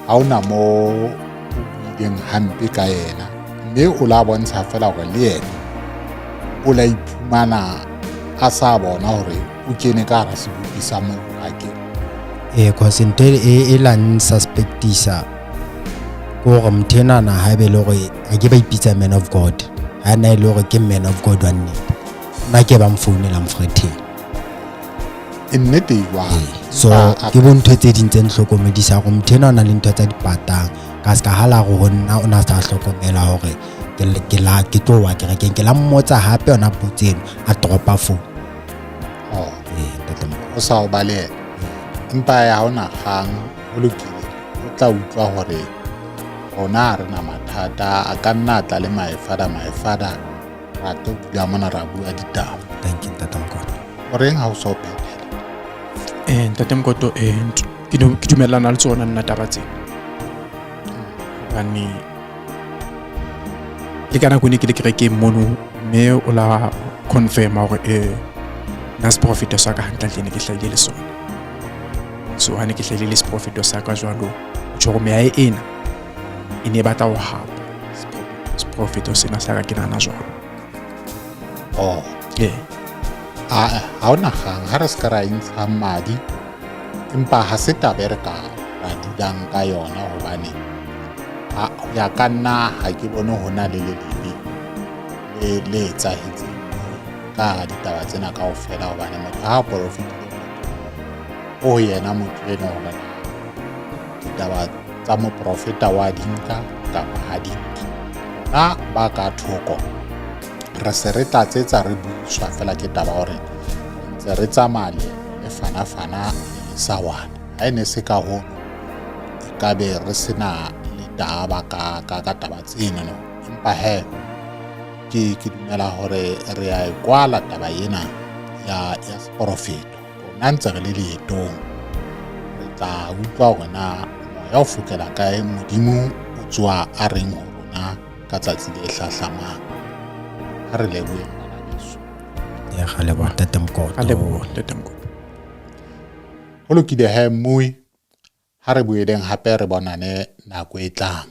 ha ona mo o buileng hampe ka yena mme o la bontsha fela hore le yena o la iphumana a sa bona hore o kene ka hara sebopi sa mollo akere ee cause ntho e, e la nsuspectisa ke gore motho enana ha ebe le gore a ke ba ipitsa man of god ha na e le gore ke man of god wa nnete nna ke ba mfounela mfretheng e nnete e jwang ee so ke bo ntho tse ding tse ntlhokomedisa gore motho ena o na le ntho tsa dipatang ka se ka hala go nna o na sa hlokomela gore ke la ke tlo wa kerekeng ke la mmotsa hape yona potso eno a dropa phone oh ee ntate Mokoto. o sa o baleela empa ya ha ona kgang ho lokile o tla utlwa hore rona ha re na mathata a ka nna a tla le my father my father ra tlo dula mona ra bua ditaba thank you ntate Mokoto o reng ha o sa o phethela eh ntate Mokoto eh ke dumellana le tsona nna taba tsena hobane le ka nako ne ke le kerekeng mono mme o la confirma hore eh nna seprofeto sa ka hantlentle ne ke hlahile le sona so ha ne ke hlahile le seprofeto sa ka jwalo tjho gore meya ena e ne e batla ho hapa seprofeto sena sa ka ke nahana jwalo oh ee ha ona kgang ha re se ka ra intsha madi empa ha se taba e re ka ra dulang ka yona hobane ho ya ka nna ha ke bone ho na le le lebe le le etsahetseng ka hara ditaba tsena kaofela hobane motho ha a porofetile motho o yena motho eno hore na ditaba tsa moprofeta wa di nka kapa ha di nke rona ba ka thoko re se re tlatsetsa re buiswa fela ke taba hore ntse re tsamaya le fana-fana le lesawana ha e ne se ka hono e ka be re sena le taba ka ka ka taba tseno no empa he ke ke dumela hore re a e kwala taba ena ya ya seporofeto rona ntse re le leetong re tla utlwa hore na moya o fokela kae modimo o tsoa a reng ho rona ka tsatsi le hlahlamang ha re leboheng bana beso. Ya ga leboha Ntate Mokoto. A leboha Ntate Mokoto. Ho lokile he Mmui, ha re boeleng hape re bonane nako e tlang.